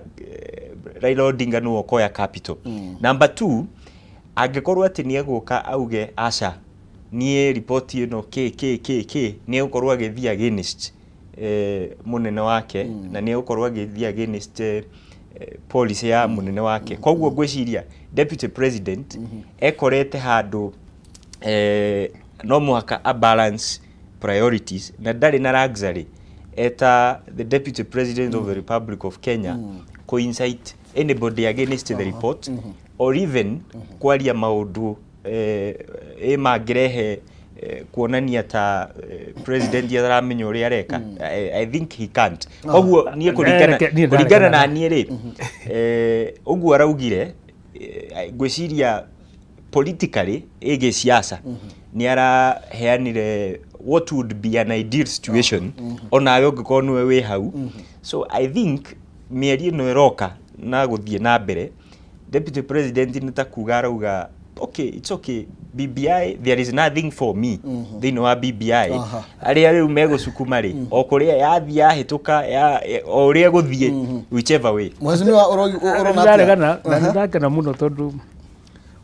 Raila Odinga nĩwe ũkoya capital. Number two, angĩkorwo atĩ nĩ egũka auge aca, niĩ riboti ĩno kĩ kĩ kĩ kĩ, nĩ egũkorwo agĩthiĩ against mũnene wake na nĩ egũkorwo agĩthiĩ against policy ya mũnene wake. Koguo ngwĩciria deputy president ekorete handũ no mũhaka a balance priorities, na ndarĩ na luxury eta the deputy president of the Republic of Kenya kũ incite anybody against the report or even kwaria maũndũ ĩ mangĩrehe kuonania ta president ataramenya ũrĩa areka. I think he can't. Koguo niĩ kũringana Niĩ kũringana na ndarekana. niĩ rĩ, ũguo araugire, ngwĩciria politically, ĩgĩ siasa, nĩ araheanire what would be an ideal situation onawe ũngĩkorwo nĩwe wĩ hau. So I think mĩeri ĩno ĩroka na gũthiĩ na mbere, deputy president nĩ ta kuga arauga, "Okay, it's okay, BBI, there is nothing for me thĩinĩ wa BBI." Arĩa rĩu megũcukuma rĩ, o kũrĩa yathiĩ yahĩtũka o ũrĩa gũthiĩ, whichever way. Mheshimiwa, ũrona atĩa? Ndaregana na nĩ ndakena mũno tondũ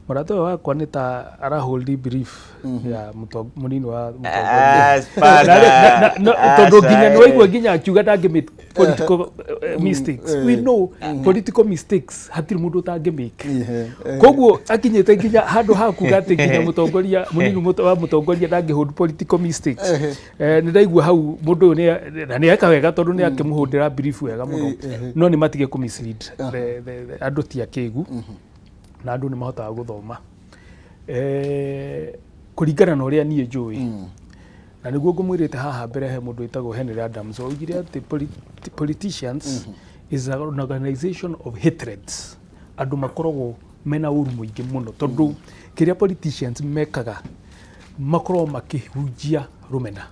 mũrata ũyũ wakwa nĩ ta arahold brief ya mũnini wa mũtongoria. Ah, spana. Tondũ nginya Aca, nĩ waigua nginya akiuga ndangĩ make political mistakes. We know political mistakes hatirĩ mũndũ ũtangĩ make. Koguo akinyĩte nginya handũ ha kuga atĩ nginya mũtongoria, mũnini wa mũtongoria ndangĩ hold political mistakes. Nĩ ndaigua hau mũndũ ũyũ na nĩ eka wega tondũ nĩ akĩmũhũndĩra brief wega mũno, no nĩ matige kũ mislead andũ. Ti akĩgu na andũ nĩ mahotaga gũthoma. Kũringana na ũrĩa niĩ njũĩ, na nĩguo ngũmwĩrĩte haha mbere, he mũndũ wĩtagwo Henry Adams oigire atĩ politicians is an organization of hatreds. Andũ makoragwo mena ũru mũingĩ mũno, tondũ kĩrĩa politicians mekaga, makoragwo makĩhunjia rũmena,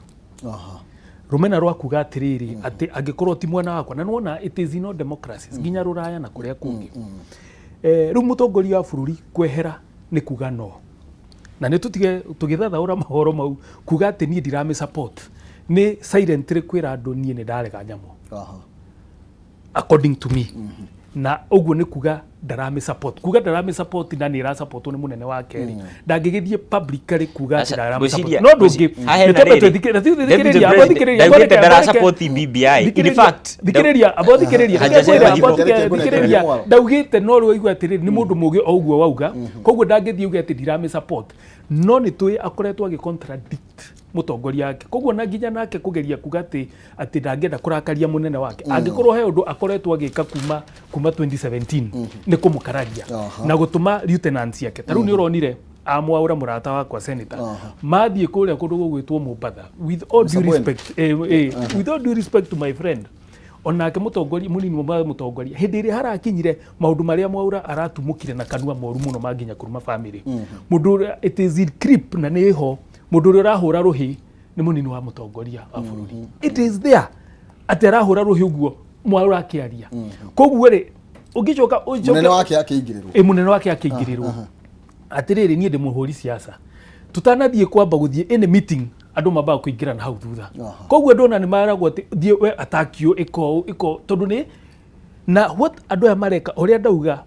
rũmena rwa kuga atĩrĩrĩ, atĩ angĩkorwo ti mwena wakwa. Na nĩwona it is in all democracies, nginya rũraya na kũrĩa kũngĩ. Rĩu mũtongoria wa bũrũri kwehera nĩ kuga no, na nĩ tũtige tũgĩthathaũra mahoro mau kuga atĩ niĩ ndiramĩ support, nĩ silently kwĩra andũ niĩ nĩ ndarega nyamũ. According to me, na ũguo nĩ kuga ndarami support, kuga ndarami support na nĩ ĩrasupportwo nĩ mũnene wa kerĩ, ndangĩgĩthiĩ publicly kuga atĩ Aca, ndarami support. ngwĩciria- No ndũngĩ haha hena nĩ twambe rĩrĩ. thikĩrĩria, amba Deputy thikĩrĩria, President ndaugĩte amba ndarasupport BBI. In fact, thikĩrĩria, amba thikĩrĩria. Hajasema Amba hivyo. thikĩrĩria. Ndaugĩte no rĩu waigua atĩrĩrĩ, nĩ mũndũ mũgĩ o ũguo wauga, koguo ndangĩthiĩ uge atĩ ndiramĩ support, no nĩ tũĩ akoretwo agĩ contradict mũtongoria wake. Koguo na nginya nake kũgeria kuga atĩ ndangĩenda kũrakaria mũnene wake, angĩkorwo he ũndũ akoretwo agĩka kuma 2017 nĩ kũmũkararia na gũtũma lieutenants yake. Ta rĩu nĩ ũronire amwaũra mũrata wakwa senator mathiĩ kũrĩa kũndũ gũgwĩtwo Mombatha, with all due Mr. Bwen. respect, with all due respect to my friend, onake mũtongoria, mũnini wa mũtongoria, hĩndĩ ĩrĩa harakinyire maũndũ marĩa Mwaura aratumũkire na kanua moru mũno ma nginya kũruma family mũndũ ũrĩa, it is in clip na nĩ ho mũndũ ũrĩa ũrahũra rũhĩ nĩ mũnini wa mũtongoria wa bũrũri. It is there atĩ arahũra rũhĩ ũguo Mwaura akĩaria. Koguo rĩ, ũngĩcoka ũcoke Mũnene wake akĩingĩrĩrwo. Ĩ, mũnene wake akĩingĩrĩrwo. Atĩrĩrĩ, niĩ ndĩ mũhũri siasa, tutanathiĩ kwamba gũthiĩ any meeting, andũ mambaga kũingĩra na hau thutha. Koguo ndona nĩ maragwo atĩ thiĩ we atakio ĩko ĩko, tondũ nĩ na what andũ aya mareka, ũrĩa ndauga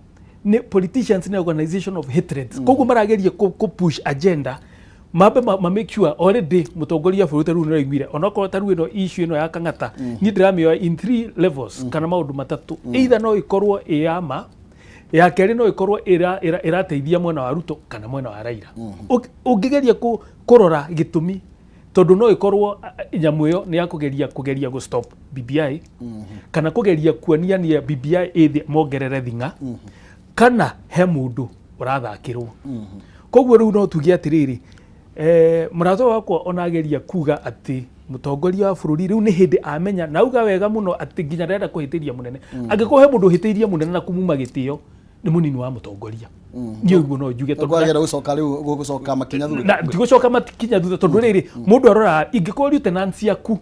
nĩ politicians nĩ organization of hatred. Koguo marageria kũ push agenda, mambe ma make sure already mũtongoria wa bũrũri ta rĩu nĩraiguire. Onokorwo ta rĩu ĩno issue ĩno ya Kang'ata, niĩ ndĩramĩoya in three levels kana maũndũ matatũ. Either no ĩkorwo ĩ ya ma, ya kerĩ no ĩkorwo ĩrateithia mwena wa Ruto kana mwena wa Raila. Ũngĩgeria kũrora gĩtũmi, tondũ no ĩkorwo nyamũ ĩyo nĩ ya kũgeria gũ stop BBI kana kũgeria kuonia nĩ BBI ĩthĩ mongerere thing'a. Kana he mũndũ ũrathakĩrwo. Koguo rĩu no tuge atĩrĩrĩ, mũrata wakwa ona ageria kuga atĩ mũtongoria wa bũrũri rĩu nĩ hĩndĩ amenya na auga wega mũno atĩ nginya ndarenda kũhĩtĩria mũnene. Angĩkorwo he mũndũ ũhĩtĩirie mũnene na kumuma gĩtĩo, nĩ mũnini wa mũtongoria. Niĩ ũguo no njuge tondũ Kwagera gũcoka rĩu gũcoka makinya thutha. Na ndigũcoka makinya thutha, tondũ rĩrĩ, mũndũ aroraga ingĩkorwo lieutenant ciaku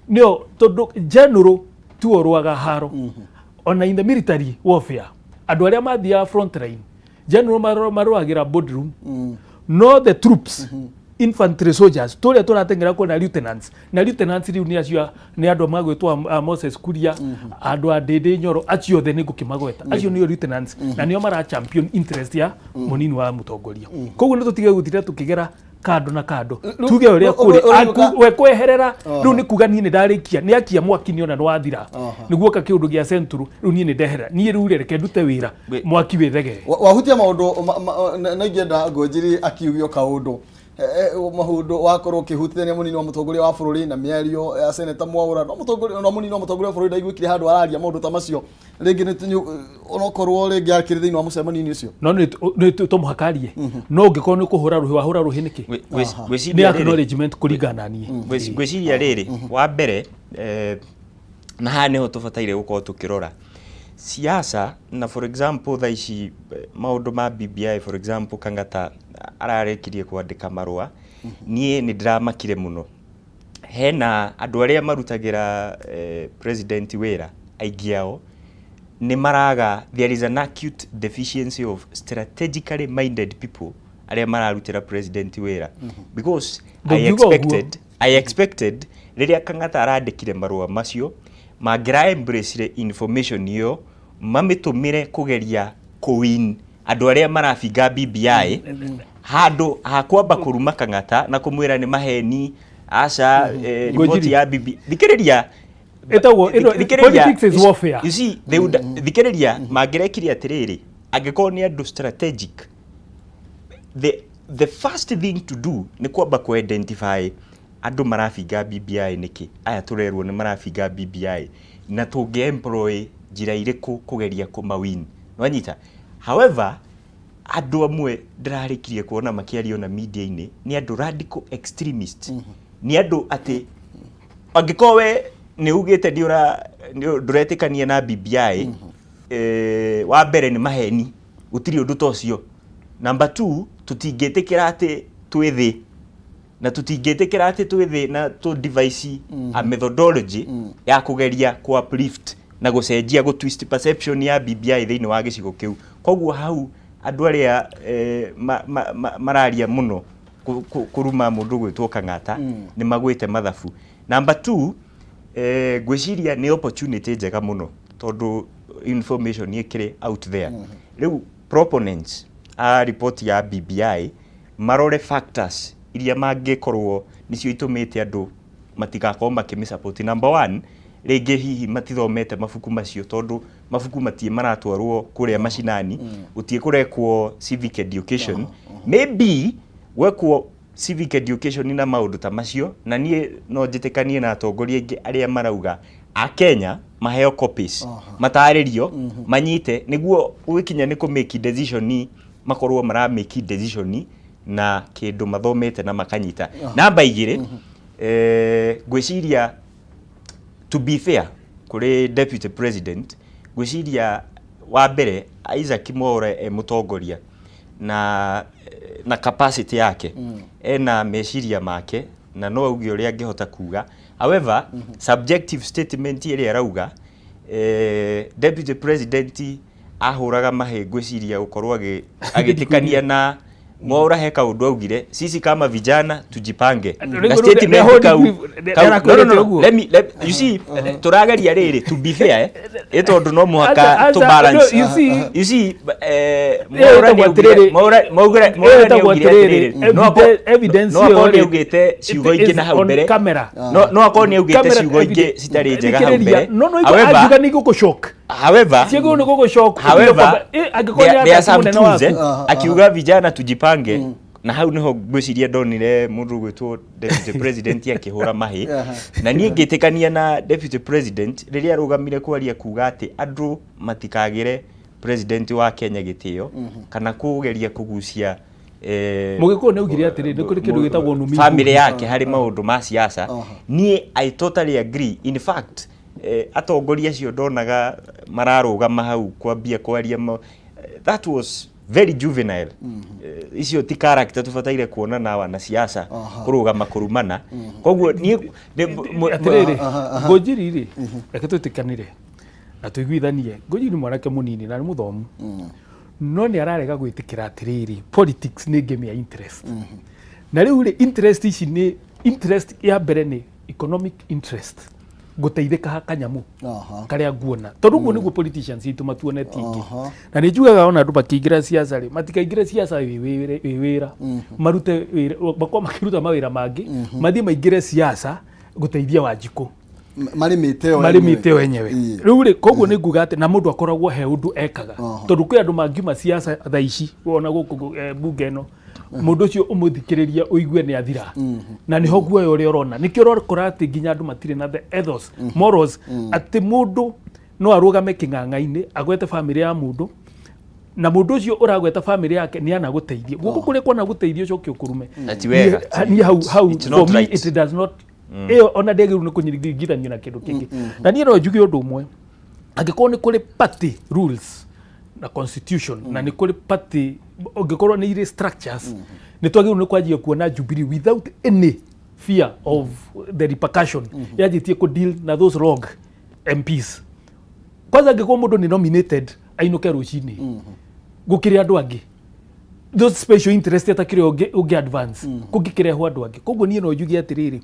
nĩo, tondũ general tiwe ũrũaga haro. Ona in the military warfare, andũ arĩa mathiaga front line, general marũagĩra boardroom, no the troops, infantry soldiers tũrĩa tũrateng'era kuona lieutenants, na lieutenants rĩu nĩ acio, nĩ andũ magwĩtwo a Moses Kuria, andũ a Ndĩndĩ Nyoro, acio othe nĩ ngũkĩmagweta, acio nĩo lieutenants na nĩo mara champion interest ya mũnini wa mũtongoria. Koguo nĩ tũtige gũtinda tũkĩgera kando na kando, tuge ũrĩa kũrĩ. We kweherera rĩu nĩ kuga niĩ nĩ ndarĩkia, nĩ akia mwaki nĩ ona nĩ wathira, nĩguo ka kĩũndũ gĩa central. Rĩu niĩ nĩ ndeherera, niĩ rĩu rĩ, reke ndute wĩra, mwaki wĩthegee. Wahutia maũndũ na ingĩenda Ngũnjiri akiugio kaũndũ, maũndũ wakorwo ũkĩhutithania mũnini wa mũtongoria wa bũrũri na mĩario ya seneta Mwaũra, no mũtongoria, no mũnini wa mũtongoria wa bũrũri ndaiguĩkire handũ araria maũndũ ta macio rĩngĩ nĩ onokorwo rĩngĩ akĩrĩ thĩinĩ wa mũcemanio-inĩ ũcio. No nĩ to mũhaka arie, no ũngĩkorwo nĩ kũhũra rũhĩ, wahũra rũhĩ nĩkĩ? Nĩ Ngwĩciria rĩrĩ acknowledgement kũringana na niĩ. Ngwĩciria rĩrĩ, wa mbere, na haha nĩho tũbataire gũkorwo tũkĩrora siasa, na for example thaa ici, maũndũ ma BBI, for example Kang'ata ararĩkirie kwandĩka marũa, niĩ nĩ ndĩramakire mũno. Hena andũ arĩa marutagĩra president wĩra, aingĩ ao nĩ maraga, there is an acute deficiency of strategically minded people arĩa mararutĩra president wĩra, because I Ndũngiuga ũguo. expected rĩrĩa Kang'ata arandĩkire marũa macio, mangĩra embrace information ĩyo, mamĩtũmĩre kũgeria kũwin andũ arĩa marabinga BBI, handũ ha kwamba kũruma Kang'ata na kũmwĩra nĩ maheni, aca, riboti Ngũnjiri. ya BBI, thikĩrĩria. Ĩtagwo Thikĩrĩria. Politics is warfare. You see, they would, thikĩrĩria, mangĩrekire atĩrĩrĩ, angĩkorwo nĩ andũ strategic, the first thing to do nĩ kwamba kũ identify andũ marabinga BBI nĩkĩ, aya tũrerwo nĩ marabinga BBI, na tũngĩ employ njĩra irĩkũ kũgeria kũmawin, nwanyita. However, andũ amwe ndĩrarĩkirie kuona makĩario na media-inĩ nĩ andũ radical extremist, nĩ andũ atĩ angĩkorwo we nĩ ugĩte nĩ ũra ndũretĩkania na BBI, wa mbere nĩ maheni, gũtirĩ ũndũ ta ũcio. Number two, tũtingĩtĩkĩra atĩ twĩ thĩ, na tũtingĩtĩkĩra atĩ twĩ thĩ na tũ device a methodology ya kũgeria ku uplift na gũcenjia, gũ twist perception ya BBI thĩinĩ wa gĩcigo kĩu. Koguo hau andũ arĩa mararia mũno kũruma mũndũ gwĩtwo Kang'ata nĩ magwĩte mathabu. Number two, ngwĩciria nĩ opportunity njega mũno tondũ information ĩkĩrĩ out there. Rĩu proponents a report ya BBI marore factors iria mangĩkorwo nĩcio itũmĩte andũ matigakorwo makĩmĩ. Number one, rĩngĩ hihi matithomete mabuku macio, tondũ mabuku matiĩ maratwarwo kũrĩa macinani, gũtiĩ kũrekwo civic education. Maybe gwekwo civic education na maũndũ ta macio, na niĩ no njĩtĩkanie na atongoria aingĩ arĩa marauga a Kenya maheo copies, matarĩrio, manyite, nĩguo gũgĩkinya nĩ kũ make decision, makorwo mara make decision na kĩndũ mathomete na makanyita. Namba 2, ngwĩciria to be fair kũrĩ deputy president, ngwĩciria wa mbere Isaac Mwaura e mũtongoria na capacity yake, ena meciria make na no auge ũrĩa angĩhota kuga. However, subjective statement ĩrĩa arauga, deputy president ahũraga mahĩ, ngwĩciria gũkorwo agĩtĩkania na Mwaura he kaũndũ augire, "Sisi kama vijana tujipange." Rĩu Na statement kau, no, let, you see, tũrageria rĩrĩ, to be fair, ĩ tondũ no mũhaka to balance. You see, you see, Mwaura nĩ augire, Mwaura nĩ augire atĩrĩrĩ, no akorwo nĩ augĩte ciugo ingĩ na hau mbere, no akorwo nĩ augĩte ciugo ingĩ citarĩ njega hau mbere. No angiuga nĩ igũkũcoka. However, ciĩguo nĩ gũgũcoka. However, there are some truths, akiuga "Vijana tujipange," na hau niho ngwĩciria ndonire mũndũ ũgwĩtwo deputy president akĩhũra mahĩ, na niĩ ngĩtĩkania na deputy president rĩrĩa arũgamire kwaria kuga atĩ andũ matikagĩre. President wa Kenya gĩtĩo kana kũgeria kũgucia Mũgĩkũyũ nĩ augire atĩrĩ, nĩ kũrĩ kĩndũ gĩtagwo nũmi. Family yake harĩ maũndũ ma siasa. Niĩ I totally agree. In fact, atongoria acio ndonaga mararũgama hau kwambia kwaria that was very juvenile. Icio ti character tũbataire kuona na wanasiasa kũrũgama kũrumana. Koguo niĩ Atĩrĩrĩ, Ngũnjiri rĩ, reke twĩtĩkanĩre na tũiguithanie, Ngũnjiri nĩ mwanake mũnini na nĩ mũthomu, no nĩ ararega gwĩtĩkĩra atĩrĩrĩ, politics nĩ game ya interest. Na rĩu rĩ, interest ici nĩ interest ya mbere nĩ economic interest, ngũteithĩka ha kanyamũ karĩa nguona, tondũ ũguo nĩguo politicians itũ matuonetie ingĩ. Na nĩ njugaga ona andũ makĩingĩra siasa rĩ, matikaingĩre siasa wĩ wĩra, marute wĩra, makorwo makĩruta mawĩra mangĩ, mathiĩ maingĩre siasa gũteithia Wanjikũ. Marĩmĩte o marĩmĩte o enyewe. Rĩu rĩ, koguo nĩ nguga atĩ na mũndũ akoragwo he ũndũ ekaga, tondũ kwĩ andũ mangiuma siasa thaa ici ona gũkũ bunge ĩno, mũndũ ũcio ũmũthikĩrĩria ũigue nĩ athira. Na nĩho guoya ũrĩa ũrona, nĩkĩo ũrakora atĩ nginya andũ matirĩ na the ethos, morals, atĩ mũndũ no arũgame kĩng'ang'a-inĩ agwete bamĩrĩ ya mũndũ, na mũndũ ũcio ũragweta bamĩrĩ yake nĩ anagũteithia guoko kũrĩa kwana gũteithia, ũcoke ũkũrume. Na ti wega. Niĩ hau It's for not me, right. it does not, ĩyo ona ndĩagĩrĩirwo nĩ kũnyingithanio na kĩndũ kĩngĩ. Na niĩ no njuge ũndũ ũmwe, angĩkorwo nĩ kũrĩ party rules na constitution, na nĩ kũrĩ party, ũngĩkorwo nĩ irĩ structures, nĩ twagĩrĩirwo nĩ kwanjia kuona Jubilee without any fear of the repercussion yanjĩtie kũ deal na those rogue MPs. Kwanza angĩkorwo mũndũ nĩ nominated, ainũke rũcinĩ gũkĩrĩ andũ angĩ, those special interest atakĩrĩ ũngĩ advance kũngĩkĩrehwo andũ angĩ. Koguo niĩ no njuge atĩrĩrĩ,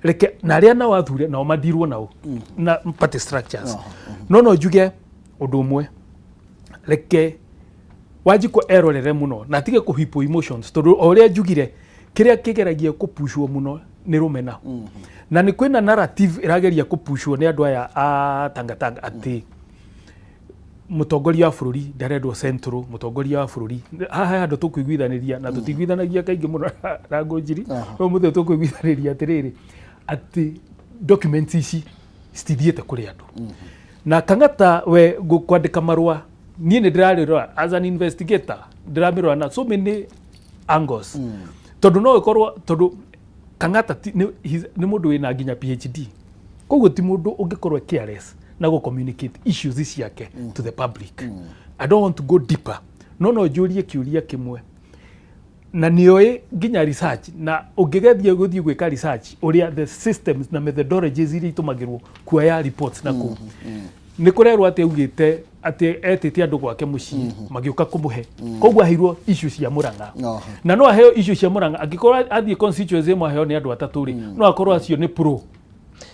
reke na arĩa nao athure nao madirwo nao na party structures. No njuge ũndũ ũmwe, reke Wanjikũ erorere mũno na atige kũhipwo emotions, tondũ o ũrĩa njugire, kĩrĩa kĩgeragia kũpushwo mũno nĩ rũmena, na nĩ kwĩna narrative ĩrageria kũpushwo nĩ andũ aya a Tangatanga atĩ mũtongoria wa bũrũri ndarendwo Central. Mũtongoria wa bũrũri haha he handũ tũkũiguithanĩria na tũtiguithanagia kaingĩ mũno na Ngũnjiri, no mũthĩ tũkũiguithanĩria atĩrĩrĩ, atĩ documents ici citithiĩte kũrĩ andũ na Kang'ata we kwandĩka marũa. Niĩ nĩ ndĩrarĩrora as an investigator, ndĩramĩrora na so many angles, tondũ no ĩkorwo tondũ Kang'ata nĩ mũndũ wĩna nginya PhD, koguo ti mũndũ ũngĩkorwo careless na gũ communicate issues ciake to the public. I don't want to go deeper, no njũrie kĩũria kĩmwe, na nĩoĩ nginya research, na ũngĩgeria gũthiĩ gwĩka research ũrĩa the systems na methodologies iria itũmagĩrwo kuoya reports na kũu, nĩ kũrerwo atĩ augĩte atĩ etĩte andũ gwake mũciĩ magĩũka kũmũhe, koguo aheirwo issue cia Mũrang'a. Na no aheo issue cia Mũrang'a angĩkorwo athiĩ constituency ĩmwe aheo nĩ andũ atatũ rĩ, no akorwo acio nĩ pro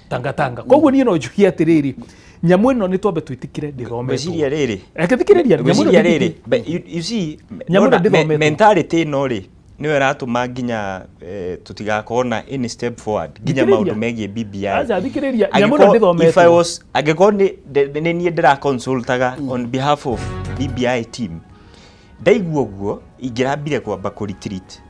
Tangatanga. Koguo niĩ no njugie atĩrĩrĩ, nyamũ ĩno nĩ twambe twĩtĩkĩre ndĩthometwo. Ngwĩciria rĩrĩ Reke thikĩrĩria, nyamũ ĩno ngwĩciria rĩrĩ, but you see, Nyamũ ĩno nona, ndĩthometwo. Mentality ĩno rĩ, nĩyo ĩratũma nginya tũtigakorwo na any step forward nginya Thikĩrĩria. maũndũ megiĩ BBI. Aca, thikĩrĩria, nyamũ ĩno Angĩkorwo- if I ndĩthometwo. was, angĩkorwo nĩ niĩ ndĩra consultaga on behalf of BBI team, ndaigua ũguo ingĩrambire kwamba kũ retreat,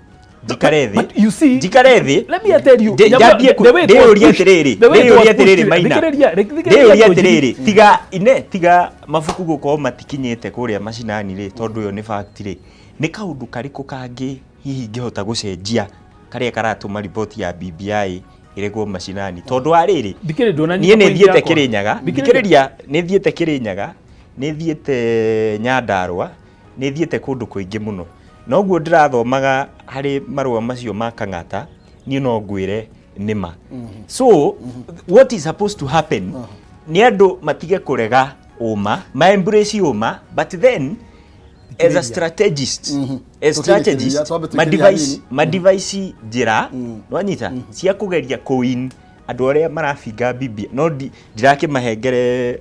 njikare thĩ. But you see, Njikare thĩ. let me tell you, Njambie ndĩyũrie atĩrĩrĩ, ndĩyũrie atĩrĩrĩ, Maina, ndĩyũrie atĩrĩrĩ, tiga ine tiga mabuku gũkorwo matikinyĩte kũrĩa macinani rĩ, tondũ ĩyo nĩ fact rĩ, nĩ kaũndũ karĩkũ kangĩ hihi ingĩhota gũcenjia karĩa karatũma riboti ya BBI ĩregwo macinani? Tondũ wa rĩrĩ, Thikĩrĩria, ndũnanyita niĩ nĩ point thiĩte yakwa. Kĩrĩnyaga. Thikĩrĩria. Thikĩrĩria, nĩ thiĩte Kĩrĩnyaga, nĩ thiĩte Nyandarũa, nĩ thiĩte kũndũ kũingĩ mũno. Noguo ndĩrathomaga harĩ marũa macio ma Kang'ata, niĩ no ngwĩre nĩma. So what is supposed to happen nĩ andũ matige kũrega ũma, ma embrace ũma, but then as a strategist, as Tũkĩrĩkĩrĩria, strategist, twambe ma tũingĩrie device hanini. ma device njĩra nwanyita cia kũgeria kũwin andũ arĩa marabinga BBI. No ndirakĩmahengere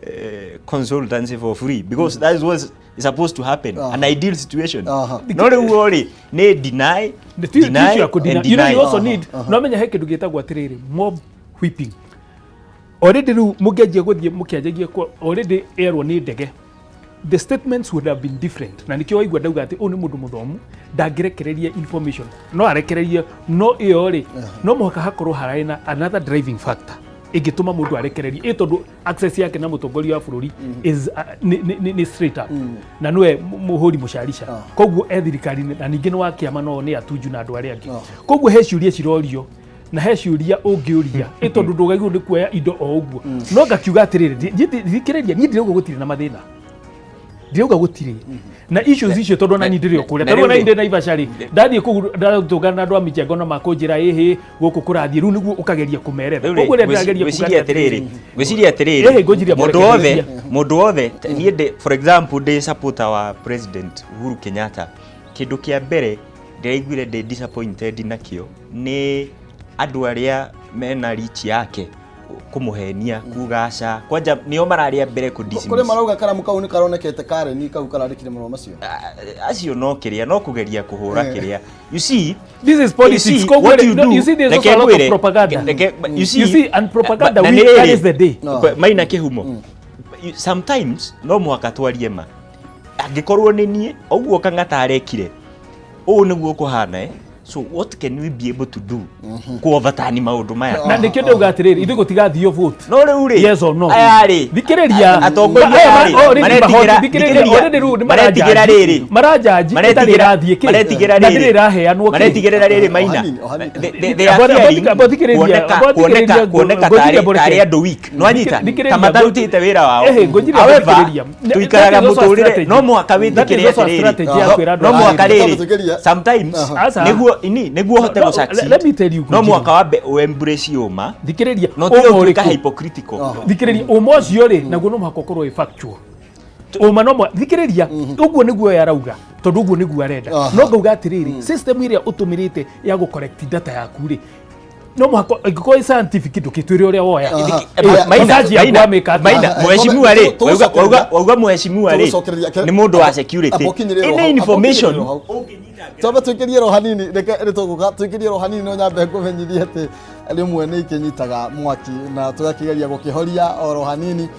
consultancy for free, because that is what is supposed to happen, an ideal situation. No rĩu rĩ, nĩ deny, deny Ti and You know, deny. you also need, no menya he kĩndũ gĩtagwo atĩrĩrĩ, mob whipping. Already rĩu mũngĩanjia gũthiĩ mũkĩanjagia already erwo nĩ ndege, the statements would have been different. Na nĩkĩo waigua ndauga atĩ ũyũ nĩ mũndũ mũthomu, ndangĩrekereria information, no arekererie, no ĩyo rĩ, no mũhaka hakorwo hararĩ na another driving factor. Ĩngĩtũma mũndũ arekererie ĩ tondũ access yake na mũtongoria wa bũrũri is nĩ straight up na nĩwe mũhũri mũcarica. Koguo e thirikari-inĩ na ningĩ nĩ wa kĩama no nĩ atunju na andũ arĩa angĩ. Koguo he ciũria cirorio na he ciũria ũngĩũria ĩ tondũ ndũgaigwo nĩ kuoya indo o ũguo. No ngakiuga atĩrĩrĩ, thikĩrĩria, niĩ ndirauga gũtirĩ na mathĩna, ndirauga gũtirĩ na issues icio, tondũ ona niĩ ndĩrĩ o kũrĩa. Na Tarĩu ona rĩu niĩ ndĩ Naivasha rĩ, ndathiĩ kũu ndatũngana na andũ a michengo na makũnjĩra ĩhĩ gũkũ kũrathiĩ rĩu nĩguo ũkageria kũmeretha. Rĩu rĩ, Koguo rĩrĩa ndĩrageria kuga ngwĩciria nĩ atĩrĩrĩ, ngwĩciria Ĩhĩ, atĩrĩrĩ, ngũnjiria mũndũ wothe mũrekereria. mũndũ wothe niĩ ndĩ, for example, ndĩ supporter wa President Uhuru Kenyatta. Kĩndũ kĩa mbere ndĩraiguire ndĩ disappointed nakĩo nĩ andũ arĩa mena reach yake kũmũhenia kuga aca kwanja nĩo mararĩa mbere kũ Kũrĩ dismiss. Marauga karamu kau nĩ karonekete kareni kau karandĩkire marũa macio. Acio no kĩrĩa no kũgeria kũhũra kĩrĩa, you see. This is politics. You see, Koguo what rĩ, you no, do, you see, there's reke also a lot of ngwĩre, propaganda. You see, You see, and propaganda na we nĩ rĩrĩ, carries the day. No. Maina kĩhumo. Sometimes no mũhaka twarie ma. Angĩkorwo nĩ niĩ ũguo Kang'ata arekire ũũ nĩguo kũhana, eh? So what can we be able to do ku overturn maũndũ maya? Na nĩkĩo ndauga atĩrĩrĩ, ithuĩ gũtigathio vote No rĩu rĩ, yes or no. Aya rĩ, Thikĩrĩria. Atongoria Aya aya rĩ, already maretigĩra- thikĩrĩria, thikĩrĩria, already rĩu nĩ maretigĩra maranjanji. rĩrĩ. Maranjanji ĩtarĩ ĩrathiĩ kĩ Maretigĩra na rĩrĩ. ndĩrĩ ĩraheanwo kĩ. Maretigĩrĩra rĩrĩ, Maina. O hanini, o hanini. They are fearing Thikĩrĩria, kuoneka thikĩrĩria, kuoneka ngũnjiria tarĩ mbũreke. tarĩ andũ weak, nwanyita. Thikĩrĩria, Ta matarutĩte wĩra wao. Ehe, ngũnjiria However, ngũthikĩrĩria. tuikaraga That is also a mũtũrĩre strategy. no mũhaka That is wĩtĩkĩre also a atĩrĩrĩ, strategy ya kwĩra andũ no mũhaka atĩrĩrĩ. rĩrĩ, Tũkĩria. sometimes Aca. nĩguo ini nĩguo ũhote No, gũ succeed, let me tell you, no Ngũnjiri. mũhaka wambe ũ embrace ũma Thikĩrĩria, no ũma tiga ũtuĩka ũrĩkũ? hypocritical. Thikĩrĩria, ũma ũcio rĩ, naguo no mũhaka ũkorwo wĩ factual ũma. No thikĩrĩria, ũguo nĩguo we arauga tondũ ũguo nĩguo arenda. No ngauga atĩrĩrĩ, system ĩrĩa ũtũmĩrĩte ya gũ collect data yaku rĩ, no mũhaka ĩngĩkorwo ĩ scientific, ndũkĩtwĩre ũrĩa woya. Aya, Maina, Research yaku Maina, wamĩka atĩa? Maina, mheshimiwa rĩ, Tũgũcokereria. wauga mheshimiwa rĩ Tũgũcokereria. nĩ mũndũ wa security. Amba ũkinyĩrĩre Any hau, amba information ũkinyĩrĩre hau. Twambe tũikĩrie ro hanini, reke nĩ tũgũka tũikĩrie ro hanini. No nyambe ngũmenyithie atĩ rĩmwe nĩ ikĩnyitaga mwaki na tũgakĩgeria gũkĩhoria oro hanini.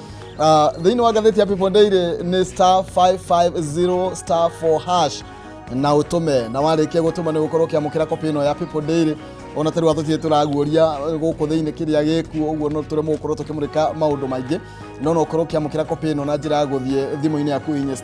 Thĩinĩ wa ngathĩti ya People Daily nĩ *550*4# na ũtũme, na warĩkia gũtũma nĩ gũkorwo ũkĩamũkĩra kopi ĩno ya People Daily. Ona tarĩu atũtirĩ tũraguũria gũkũ thĩinĩ kĩrĩa gĩkuo ũguo, no tũremwo gũkorwo tũkĩmũrĩka maũndũ maingĩ, no ũkorwo ũkĩamũkĩra kopi ĩno na njĩra ya gũthiĩ thimũ-inĩ yaku inye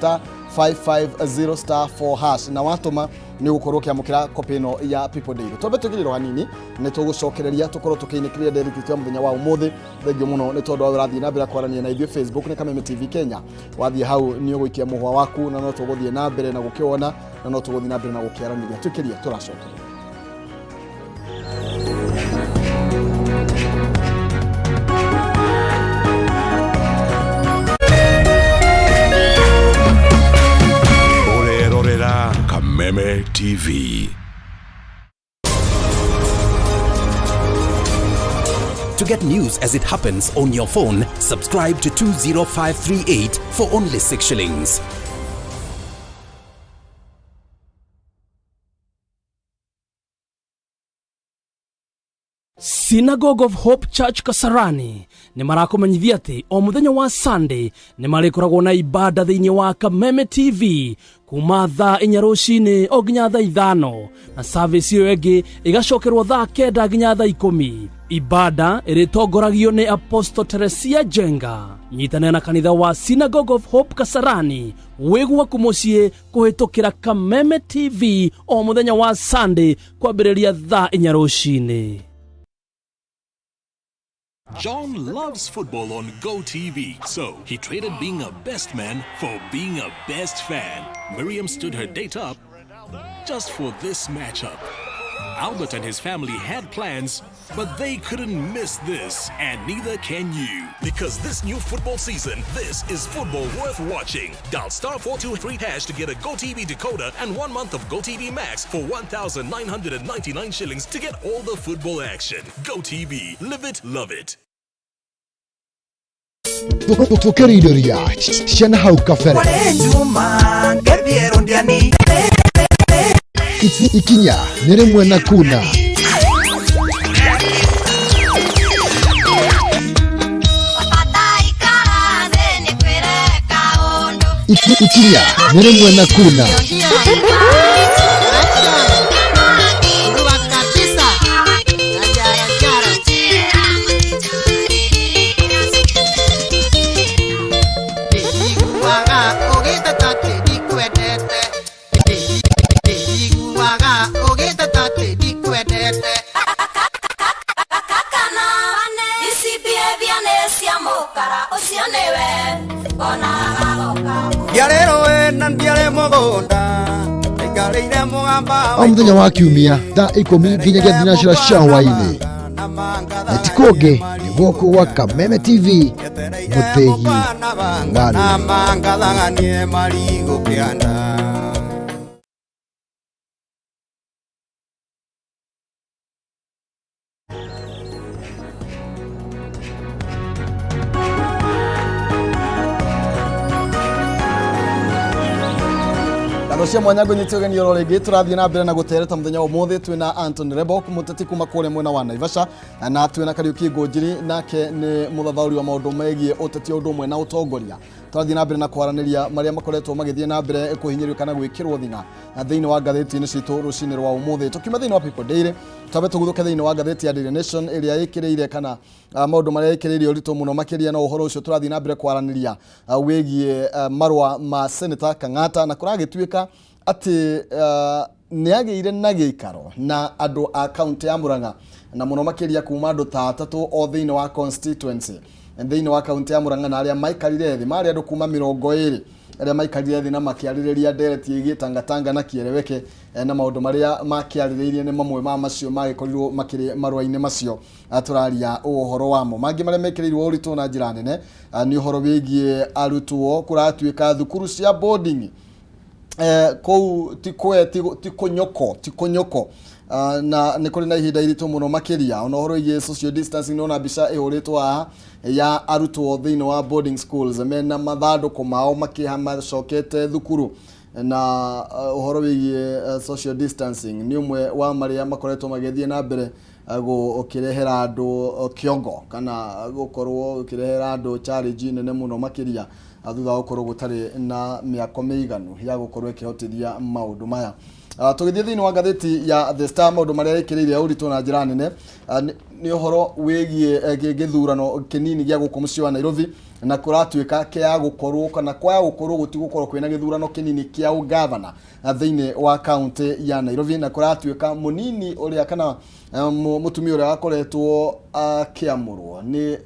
*550*4# na watũma nĩ ũgũkorwo ũkĩamũkĩra kopi ĩno ya People Daily. Twambe tũkĩrĩrwo hanini, nĩ tũgũcokereria tũkorwo tũkĩinĩkĩria ndereti itũ ya mũthenya wa ũmũthĩ. Thengiũ mũno nĩ tondũ wa ũrathiĩ na mbere kwarania na ithuĩ. Facebook nĩ Kameme TV Kenya, wathiĩ hau nĩ ũgũikia mũhwa waku na no tũgũthiĩ na mbere na gũkĩwona na no tũgũthiĩ na mbere na gũkĩaranĩria. Twĩkĩrie, tũracokereria. Ũrerorera Kameme TV. To get news as it happens on your phone, subscribe to 20538 for only 6 shillings. Synagogue of Hope Church Kasarani nĩ marakũmenyithia atĩ o mũthenya wa Sunday nĩ marĩkoragwo na ibada thĩinĩ wa Kameme TV kuma thaa 4 rũcinĩ o nginya thaa 5, na service ĩyo ĩngĩ ĩgacokerwo thaa 9 nginya thaa 10. Ibada ĩrĩtongoragio nĩ Apostle Teresia Jenga. Nyitanĩra na kanitha wa Synagogue of Hope Kasarani wĩ gwaku mũciĩ kũhĩtũkĩra Kameme TV o mũthenya wa Sunday kwambĩrĩria thaa 4 rũcinĩ. John loves football on GoTV, so he traded being a best man for being a best fan. Miriam stood her date up just for this matchup. Albert and his family had plans, but they couldn't miss this, and neither can you. Because this new football season, this is football worth watching. Dial *423# to get a GoTV decoder and 1 month of GoTV Max for 1,999 shillings to get all the football action. GoTV, live it, love it. Tũkĩrindĩria ciana hau kabere. Juma ngebiero ndiani. Ikinya nĩ rĩmwe na kuna. Ikinya nĩ rĩmwe na kuna. Kurwa kabisa. Ajara jara. Ũcio nĩwe mbonaga goka. Ndiarĩ rũĩ na ndiarĩ mũgũnda, ndaikarĩire mũgamba O mũthenya wa kiumia thaa ikũmi nginyagia thinacera cia hwaĩ-inĩ na ti kũngĩ nĩ gũkũ gwa Kameme TV mũtĩgi wa na mangathang'anie marigũ kĩanda. Ngatho cia mwanya ngũnyite ũgeni oro rĩngĩ tũrathiĩ na mbere na gũtereta mũthenya wa ũmũthĩ twĩna Anthony Rebok mũteti kuma kũrĩa mwena wa Naivasha na twĩna Kariuki Ngũnjiri nake nĩ mũthathaũri wa maũndũ megiĩ ũteti o ũndũ ũmwe na ũtongoria. Tũrathiĩ na mbere na kwaranĩria marĩa makoretwo magĩthiĩ na mbere kũhinyĩrĩrio kana gwĩkĩrwo thing'a thĩinĩ wa ngathĩti-inĩ citũ rũcinĩ rwa ũmũthĩ. Tũkiuma thĩinĩ wa People Daily twambe tũguthũke thĩinĩ wa ngathĩti ya Daily Nation ĩrĩa ĩkĩrĩire kana maũndũ marĩa ĩkĩrĩire ũritũ mũno makĩria na ũhoro ũcio tũrathiĩ na mbere kwaranĩria wĩgiĩ marũa ma Senator Kang'ata na kũragĩtuĩka atĩ nĩ agĩire na gĩikaro na andũ a kaunti ya Murang'a na mũno makĩria kuma andũ ta atatũ o thĩinĩ wa constituency thĩinĩ wa kaunti ya Murang'a na arĩa maikarire thĩ marĩ andũ kuma 20 arĩa maikarire thĩ na makĩarĩrĩria ndereti ĩgiĩ tangatanga na kĩereweke na maũndũ marĩa makĩarĩrĩirie nĩ mamwe ma macio magĩkorirwo makĩrĩ marũa-inĩ macio tũraria ũhoro wamo. Mangĩ marĩa mekĩrĩirwo ũritũ na njĩra nene nĩ ũhoro wĩgiĩ arutwo kũratuĩka thukuru cia boarding kũu ti kũnyoko na nĩ kũrĩ na ihinda iritũ mũno makĩria ona ũhoro wĩgiĩ social distancing nona mbica ĩhũrĩtwo haha ya arutwo thĩinĩ wa boarding schools mena mathandũkũ mao makĩha macokete thukuru na ũhoro wĩgiĩ social distancing nĩ ũmwe wa marĩa makoretwo magĩthiĩ na mbere gũkĩrehera andũ kĩongo kana gũkorwo gũkĩrehera andũ challenge nene mũno makĩria thutha wa gũkorwo gũtarĩ na mĩako mĩiganu ya gũkorwo ĩkĩhotithia maũndũ maya. Tũgĩthiĩ thĩinĩ wa ngathĩti ya The Star maũndũ marĩa ĩkĩrĩire ũritũ na njĩra nene nĩ ũhoro wĩgiĩ gĩthurano kĩnini gĩa gũkũ mũciĩ wa Nairobi na kũratuĩka kĩa gũkorwo kana kwaya gũkorwo gũtigũkorwo kwĩna gĩthurano kĩnini kĩa ũgavana thĩinĩ wa kaunti ya Nairobi na kũratuĩka mũnini ũrĩa kana mũtumia ũrĩa wakoretwo akĩamũrwo nĩ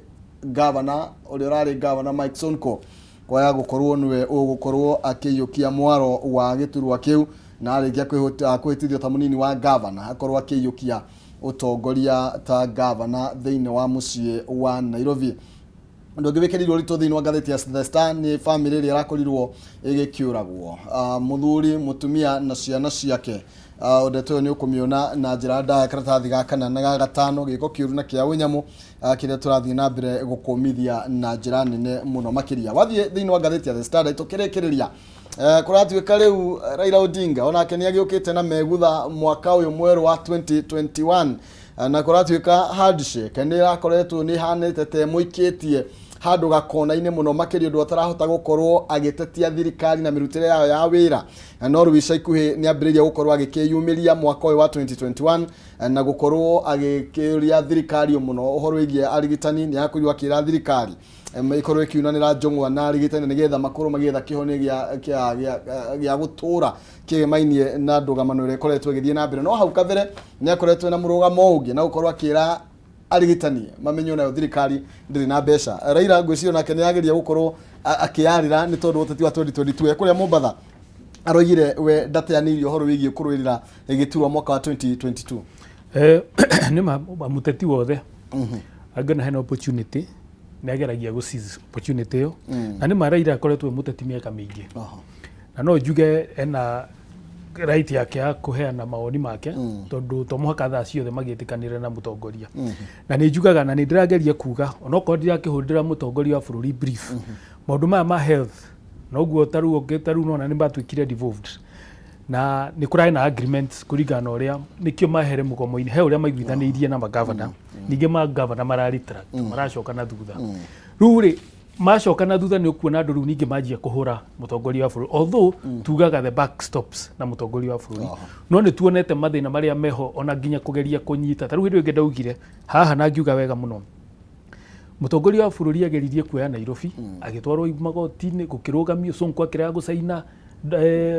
gavana ũrĩa ũrarĩ gavana Mike Sonko kwaya gũkorwo nĩwe ũgũkorwo akĩiyũkia mwaro wa gĩturwa kĩu na arĩkia kwĩhĩtithio ta mũnini wa gavana akorwo akĩiyũkia ũtongoria ta gavana thĩinĩ wa mũciĩ wa Nairobi. Ũndũ ũngĩ wĩkĩrĩirwo ũritũ thĩinĩ wa ngathĩti ya The Star nĩ bamĩrĩ ĩrĩa ĩrakorirwo ĩgĩkĩũragwo mũthuri mũtumia na ciana ciake. Ndeto ĩyo nĩ ũkũmĩona na njĩra ndaya karatathi ga kana na ga gatano gĩko kĩũru na kĩa ũnyamũ kĩrĩa tũrathiĩ na mbere gũkũmithia na njĩra nene mũno makĩria. Wathiĩ thĩinĩ wa ngathĩti ya The Standard tũkĩrĩkĩrĩria kũratuĩka rĩu Raila Odinga onake nĩ agĩũkĩte na megutha mwaka ũyũ mwerũ wa 2021 na kũratuĩka handshake nĩ ĩrakoretwo nĩ ĩhanĩte ta ĩmũikĩtie handũ gakona-inĩ mũno makĩria ũndũ atarahota gũkorwo agĩtetia thirikari na mĩrutĩre yayo ya wĩra no rĩu ica ikuhĩ nĩ ambĩrĩirie gũkorwo agĩkĩyumĩria mwaka ũyũ wa 2021 na gũkorwo agĩkĩũria thirikari mũno ũhoro wĩgiĩ arigitani nĩ akorirwo akĩra thirikari ĩkorwo ĩkiunanĩra njũng'wa na arigitani nĩgetha makorwo magĩetha kĩhonia gĩa gũtũra kĩgemainie na ndũgamano ĩrĩa ĩkoretwo ĩgĩthiĩ na mbere no hau kabere nĩ akoretwo na mũrũgamo ũngĩ na gũkorwo akĩra arigitani mamenye onayo thirikari ndĩrĩ na mbeca. Raila ngwĩciria nake nĩ ageria gũkorwo akĩyarĩra nĩ tondũ ũteti wa 2022 kũrĩa Mombatha aroigire we ndateanĩirie ũhoro wĩgiĩ kũrũĩrĩra gĩturwa mwaka wa 2022. Nĩ ma mũteti wothe angĩona hena opportunity nĩ ageragia gũ seize opportunity ĩyo na nĩ ma Raila akoretwo e mũteti mĩaka mĩingĩ na no njuge ena right yake ya kũheana mawoni make tondũ to mũhaka thaa ciothe magĩtĩkanĩre na mũtongoria na nĩ njugaga na nĩ ndĩrageria kuga onokorwo ndirakĩhũrĩra mũtongoria wa bũrũri brief maũndũ maya ma health noguo tarĩu ũngĩ tarĩu nona nĩ matuĩkire devolved na nĩ kũrarĩ na agreement kũringana na ũrĩa nĩkĩo mahere mũgomo-inĩ he ũrĩa maiguithanĩirie na magavana ningĩ magavana mara retract maracoka na thutha rĩu rĩ macoka na thutha nĩ ũkuona andũ rĩu ningĩ manjia kũhũra mũtongoria wa bũrũri although tugaga the buck stops na mũtongoria wa bũrũri no nĩ tuonete mathĩna marĩa meho ona nginya kũgeria kũnyita ta rĩu hĩndĩ ĩyo ĩngĩ ndaugire haha na ngiuga wega mũno mũtongoria wa bũrũri ageririe kuoya Nairobi agĩtwarwo magoti-inĩ gũkĩrũgamio Sonko akĩrega gũcaina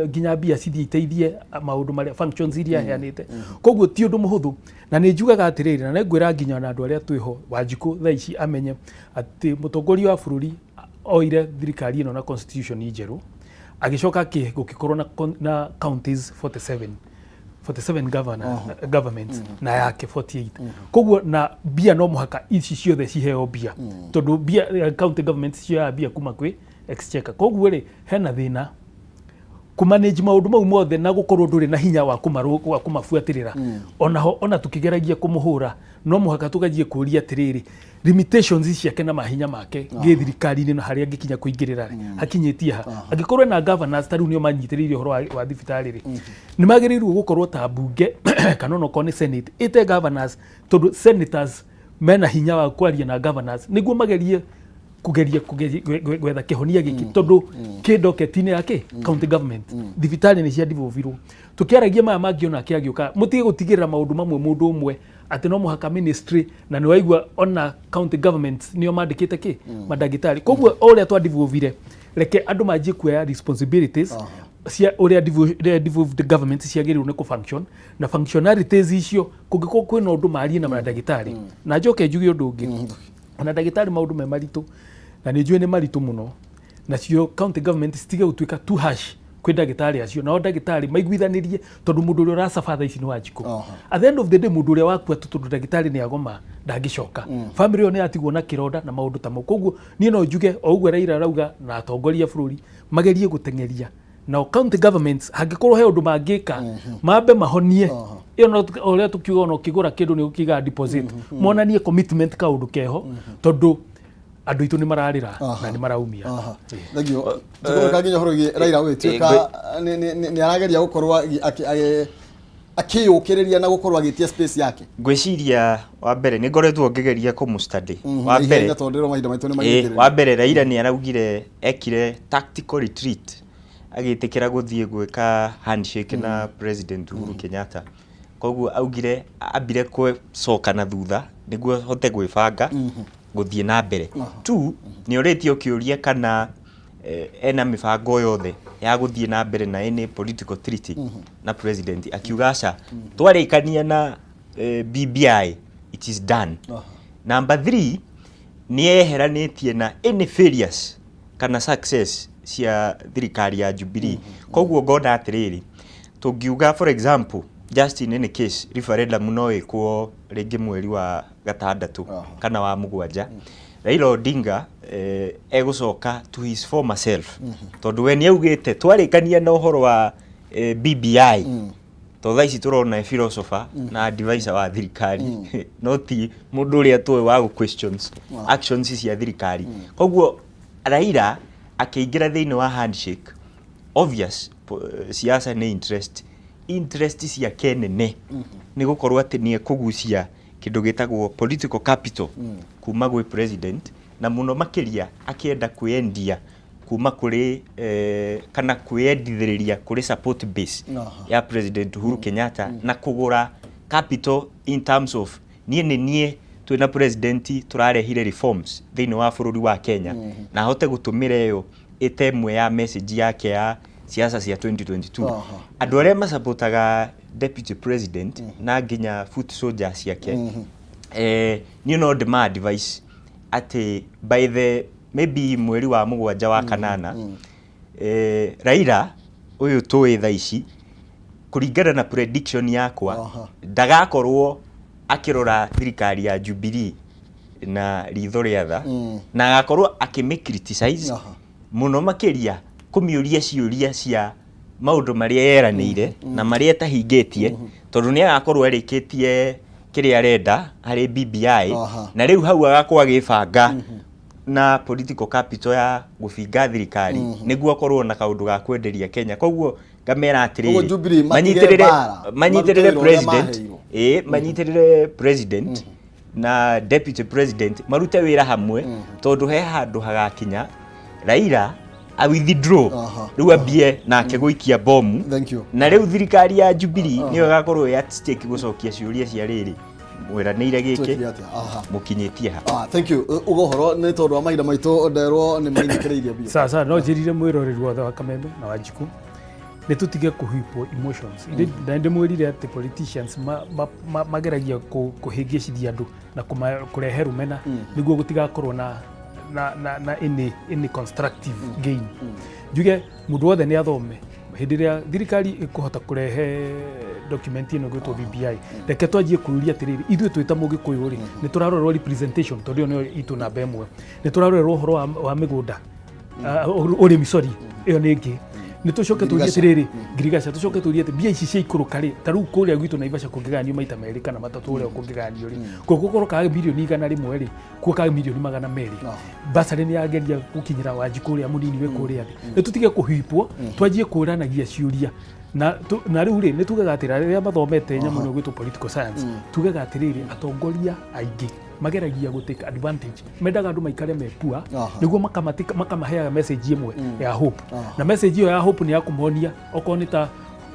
nginya mbia cithiĩ iteithie maũndũ marĩa functions iria aheanĩte koguo ti ũndũ mũhũthũ na nĩ njugaga atĩrĩrĩ na nĩngwĩra nginya na andũ arĩa twĩho Wanjikũ thaa ici amenye atĩ mũtongoria wa bũrũri Oire thirikari ĩno na constitution njerũ, agĩcoka gũgĩkorwo na counties 47, 47 governor, governments na yake 48. Koguo na mbia no mũhaka ici ciothe ciheo mbia, tondũ mbia county government cioyaga mbia kuma kwĩ exchequer. Koguo rĩ, hena thĩna kũmanage maũndũ mau mothe na gũkorwo ndũrĩ na hinya wa kũmabuatĩrĩra. Onaho ona tukĩgeragia kũmũhũra, no mũhaka tũgajie kũria atĩrĩrĩ, limitations ciake na mahinya make gĩthirikari-inĩ na harĩa angĩkinya kũingĩrĩra rĩ, hakinyĩtie ha? Angĩkorwo ena governors ta rĩu nĩo manyitĩrĩire ũhoro wa thibitarĩ rĩ, nĩ magĩrĩirwo gũkorwo ta mbunge kana onokorwo nĩ senate ĩte governors, tondũ senators mena hinya wa kwaria na governors nĩguo magerie kugeria gwetha kĩhonia gĩkĩ, tondũ kĩ docket-inĩ ya kĩ county government. Thibitarĩ nĩ cia devolvirwo. Tũkĩaragia maya mangĩ onake agĩũka, mũtige gũtigĩrĩra maũndũ mamwe mũndũ ũmwe atĩ no mũhaka ministry, na nĩ waigua ona county government nĩo mandĩkĩte kĩ mandagĩtarĩ. Koguo o ũrĩa twadevolvire, reke andũ manjie kuoya responsibilities cia ũrĩa devolved government ciagĩrĩirwo nĩ kũ-function na functionalities icio. Kũngĩkorwo kwĩna ũndũ, marie na mandagĩtarĩ. Na njoke njuge ũndũ ũngĩ, ona ndagĩtarĩ maũndũ me maritũ, na nĩ njũĩ nĩ maritũ mũno, nacio county government citige gũtuĩka too harsh kwĩ ndagĩtarĩ acio, nao ndagĩtarĩ maiguithanĩrie, tondũ mũndũ ũrĩa ũracaba thaa ici nĩ Wanjikũ. At the end of the day, mũndũ ũrĩa wakua tu tondũ ndagĩtarĩ nĩ agoma, ndangĩcoka. Family ĩyo nĩ yatigwo na kĩronda na maũndũ ta mau. Koguo niĩ no njuge o ũguo Raila arauga na atongoria a bũrũri magerie gũteng'eria nao county governments, hangĩkorwo he ũndũ mangĩka, mambe mahonie ĩyo. No ũrĩa tũkiuga, ona ũkĩgũra kĩndũ nĩ ũkĩigaga deposit, monanie commitment kaũndũ keho, tondũ andũ aitũ nĩ mararĩra na nĩ maraumia. Thengio. Tũkũreka nginya ũhoro wĩgiĩ Raila ũgĩtuĩka nĩ arageria gũkorwo akĩyũkĩrĩria na gũkorwo agĩtia space yake. Ngwĩciria wa mbere nĩ ngoretwo ngĩgeria kũmũstudy. Wa Na mbere ihenya, tondũ ndĩrona mahinda maitũ nĩ wa magĩkĩrĩria. Mbere Raila nĩ araugire ekire tactical retreat agĩtĩkĩra gũthiĩ gwĩka handshake na President Uhuru Kenyatta. Koguo augire ambire gũcoka na thutha nĩguo ahote gwĩbanga gũthiĩ na mbere. Two, nĩ ũrĩtie ũkĩũria kana ena mĩbango yothe ya gũthiĩ na mbere na any political treaty na president, akiuga aca, twarĩkania na BBI, it is done. Number three, nĩ eheranĩtie na any failures kana success cia thirikari ya Jubilee. Koguo ngona atĩrĩrĩ, tũngiuga for example, just in any case, referendum no ĩkwo rĩngĩ mweri wa gatandatũ kana wa mũgwanja, Raila Odinga egũcoka to his former self, tondũ we nĩ augĩte twarĩkania na ũhoro wa BBI, to thaa ici tũrona e philosopher na advisor wa thirikari, no ti mũndũ ũrĩa tũĩ wa gũ questions actions cia thirikari. Koguo Raila akĩingĩra thĩinĩ wa handshake, obvious siasa nĩ interest, interest ciake nene nĩ gũkorwo atĩ nĩ ekũgucia kĩndũ gĩtagwo political capital kuma gwĩ president, na mũno makĩria akĩenda kwĩendia kuma kũrĩ kana kwĩendithĩrĩria kũrĩ support base ya President Uhuru Kenyatta, na kũgũra capital in terms of niĩ nĩ niĩ twĩna president tũrarehire reforms thĩinĩ wa bũrũri wa Kenya, na ahote gũtũmĩra ĩyo ĩta ĩmwe ya message yake ya siasa cia 2022. Andũ arĩa masapotaga deputy president na nginya foot soldiers ciake, niĩ no ndĩma advice atĩ by the maybe mweri wa mũgwanja wa kanana, Raila ũyũ tũĩ thaa ici, kũringana na prediction yakwa, ndagakorwo akĩrora thirikari ya Jubilee na ritho rĩa tha, na agakorwo akĩmĩ criticize mũno makĩria, kũmĩũria ciũria cia maũndũ marĩa yeranĩire na marĩa ĩtahingĩtie, tondũ nĩ agakorwo arĩkĩtie kĩrĩa arenda harĩ BBI. Na rĩu hau agakorwo agĩbanga na political capital ya gũbinga thirikari nĩguo akorwo na kaũndũ ga kwenderia Kenya. Koguo ngamera Koguo atĩrĩrĩ, Jubilee matige mbara, manyitĩrĩre marute wĩra ũrĩa president, maheirwo. ĩĩ, manyitĩrĩre president na deputy president, marute wĩra hamwe, tondũ he handũ hagakinya Raila a withdraw, rĩu ambie nake gũikia bomu. Thank you. Na rĩu thirikari ya Jubilee nĩyo ĩgakorwo ĩ at stake gũcokia ciũria cia rĩrĩ mwĩranĩire gĩkĩ, Twekire atĩa? Mũkinyĩtie ha? Ah, thank you. Uga ũhoro nĩ tondũ wa mahinda maitũ nderwo nĩ mainĩkĩrĩirie biũ. Sasa no njĩrire mwĩroreri wothe wa Kameme na Wanjikũ nĩ tũtige kũhipwo emotions. Na ndĩmwĩrire atĩ politicians mageragia kũhĩngĩcithia andũ na kũrehe rũmena nĩguo gũtigakorwo na na, na, na any constructive gain. Njuge mũndũ wothe nĩ athome. Hĩndĩ ĩrĩa thirikari ĩkũhota kũrehe document ĩno ĩgwĩtwo BBI, reke twanjie kũrũria atĩrĩrĩ, ithuĩ twĩ ta Mũgĩkũyũ rĩ, nĩ tũrarorerwo representation, tondũ ĩyo nĩyo itũ namba ĩmwe. Nĩ tũrarorerwo ũhoro wa mĩgũnda, ũrĩmi, sorry, ĩyo nĩ ĩngĩ. Nĩ tũcoke tũrie atĩrĩrĩ, ngirigaca, tũcoke tũrie atĩ mbia ici ciaikũrũka rĩ, ta rĩu kũrĩa gwitũ Naivasha kũngĩgayanio maita merĩ kana matatũ ũrĩa kũngĩgayanio rĩ, kũngĩkorwo kaga mirioni 100 rĩ, kuo kaga 200,000,000. Basarĩ nĩ yageria gũkinyĩra Wanjikũ ũrĩa mũnini wĩ kũrĩa thĩ. Nĩ tũtige kũhipwo, twanjie kũranagia ciũria. Na rĩu rĩ, nĩ tugaga atĩrĩ, arĩa mathomete nyamũ ĩno ĩgwĩtwo political science, tugaga atĩrĩrĩ, atongoria aingĩ mageragia gũ take advantage, mendaga andũ maikare me poor nĩguo makamaheaga message ĩmwe ya hope, na message ĩyo ya hope nĩ ya kũmonia okorwo nĩ ta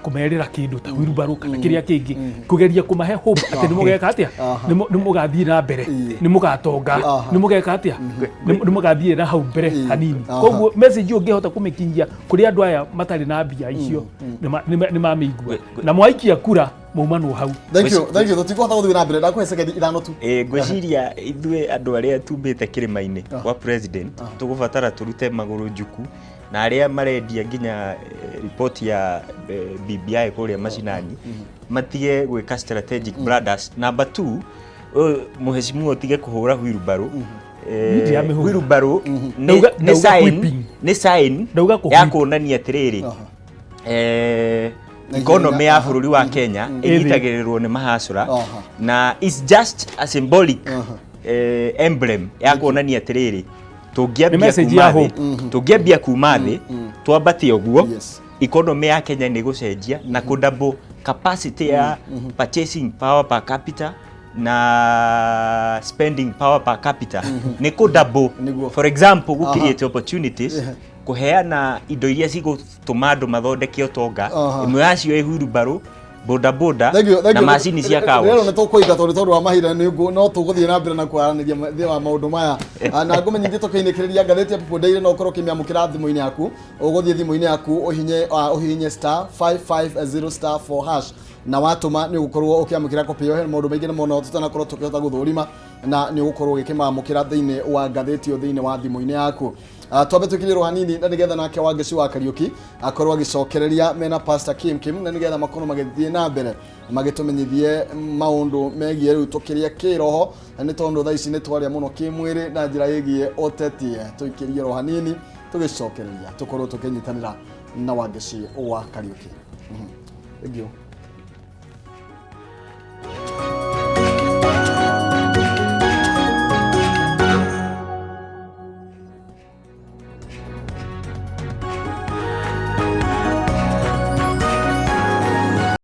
kũmerĩra kĩndũ ta wheelbarrow kana kĩrĩa kĩngĩ, kũgeria kũmahe hope atĩ nĩ mũgeka atĩa, nĩ mũgathiĩ na mbere, nĩ mũgatonga, nĩ mũgeka atĩa, nĩ mũgathiĩ na hau mbere hanini. Koguo message ĩyo ũngĩhota kũmĩkinyia kũrĩ andũ aya matarĩ na mbia icio, nĩ mamĩigua na mwaikia kura maumanwo hau. Thank you, thank you. Tũtikũhota gũthiĩ na mbere, ndakũhe sekendi 5 tu. Ĩ, ngwĩciria ithuĩ andũ arĩa tumĩte kĩrĩma-inĩ kwa president tũgũbatara tũrute magũrũ njuku na arĩa marendia nginya ripoti ya BBI kũrĩa macinani matige gwĩka strategic blunders. Number two, ũyũ mũheshimiwa ũtige kũhũra wheelbarrow. Niĩ ndiramĩhũra. Wheelbarrow nĩ nĩ Ndauga sign whipping. nĩ sign Ndauga ya kũ-whip. kuonania atĩrĩrĩ, economy ya bũrũri wa Kenya ĩnyitagĩrĩrwo nĩ mahacũra na it's just a symbolic emblem ya kuonania atĩrĩrĩ, Nĩ tũngĩambia message kuma ya thĩ, hope. tũngĩambia kuma thĩ twambate ũguo, economy ya Kenya nĩ gũcenjia na kũ double capacity ya purchasing power per capita na spending power per capita nĩ kũ double. For example, gũ create opportunities, kũheana indo iria cigũtũma andũ mathondeke ũtonga. Ĩmwe yacio ĩ wheelbarrow, boda boda Thank you, thank na you. macini cia car Rĩrĩ wash. nĩ tũkũiga tondũ wa mahinda nĩ no tũgũthiĩ na mbere na kwaranĩria thĩinĩ wa maũndũ maya. Na ngũmenyithie tũkĩinĩkĩrĩria ngathĩti ya People Daily no ũkorwo ũkĩmĩamũkĩra thimũ-inĩ yaku. Ũgũthiĩ thimũ-inĩ yaku ũhihinye *550*4# na watũma nĩ ũgũkorwo ũkĩamũkĩra kopi ĩyo. He maũndũ maingĩ mũno tũtanakorwo tũkĩhota gũthũrima na nĩ ũgũkorwo ũgĩkĩmamũkĩra thĩinĩ wa ngathĩti ĩyo thĩinĩ wa thimũ-inĩ yaku. Twambe twĩkĩrie hanini na nĩgetha nake Wangeci wa Kariũki akorwo agĩcokereria mena Pastor Kim Kim na nĩgetha makorwo magĩthiĩ na mbere magĩtũmenyithie maũndũ megiĩ rĩu tũkĩrĩa kĩroho, nĩ tondũ thaa ici nĩ twaria mũno kĩmwĩrĩ na njĩra ĩgiĩ ũteti. Tũikĩrie ro hanini, tũgĩcokereria tũkorwo tũkĩnyitanĩra na Wangeci wa Kariũki. Thank you.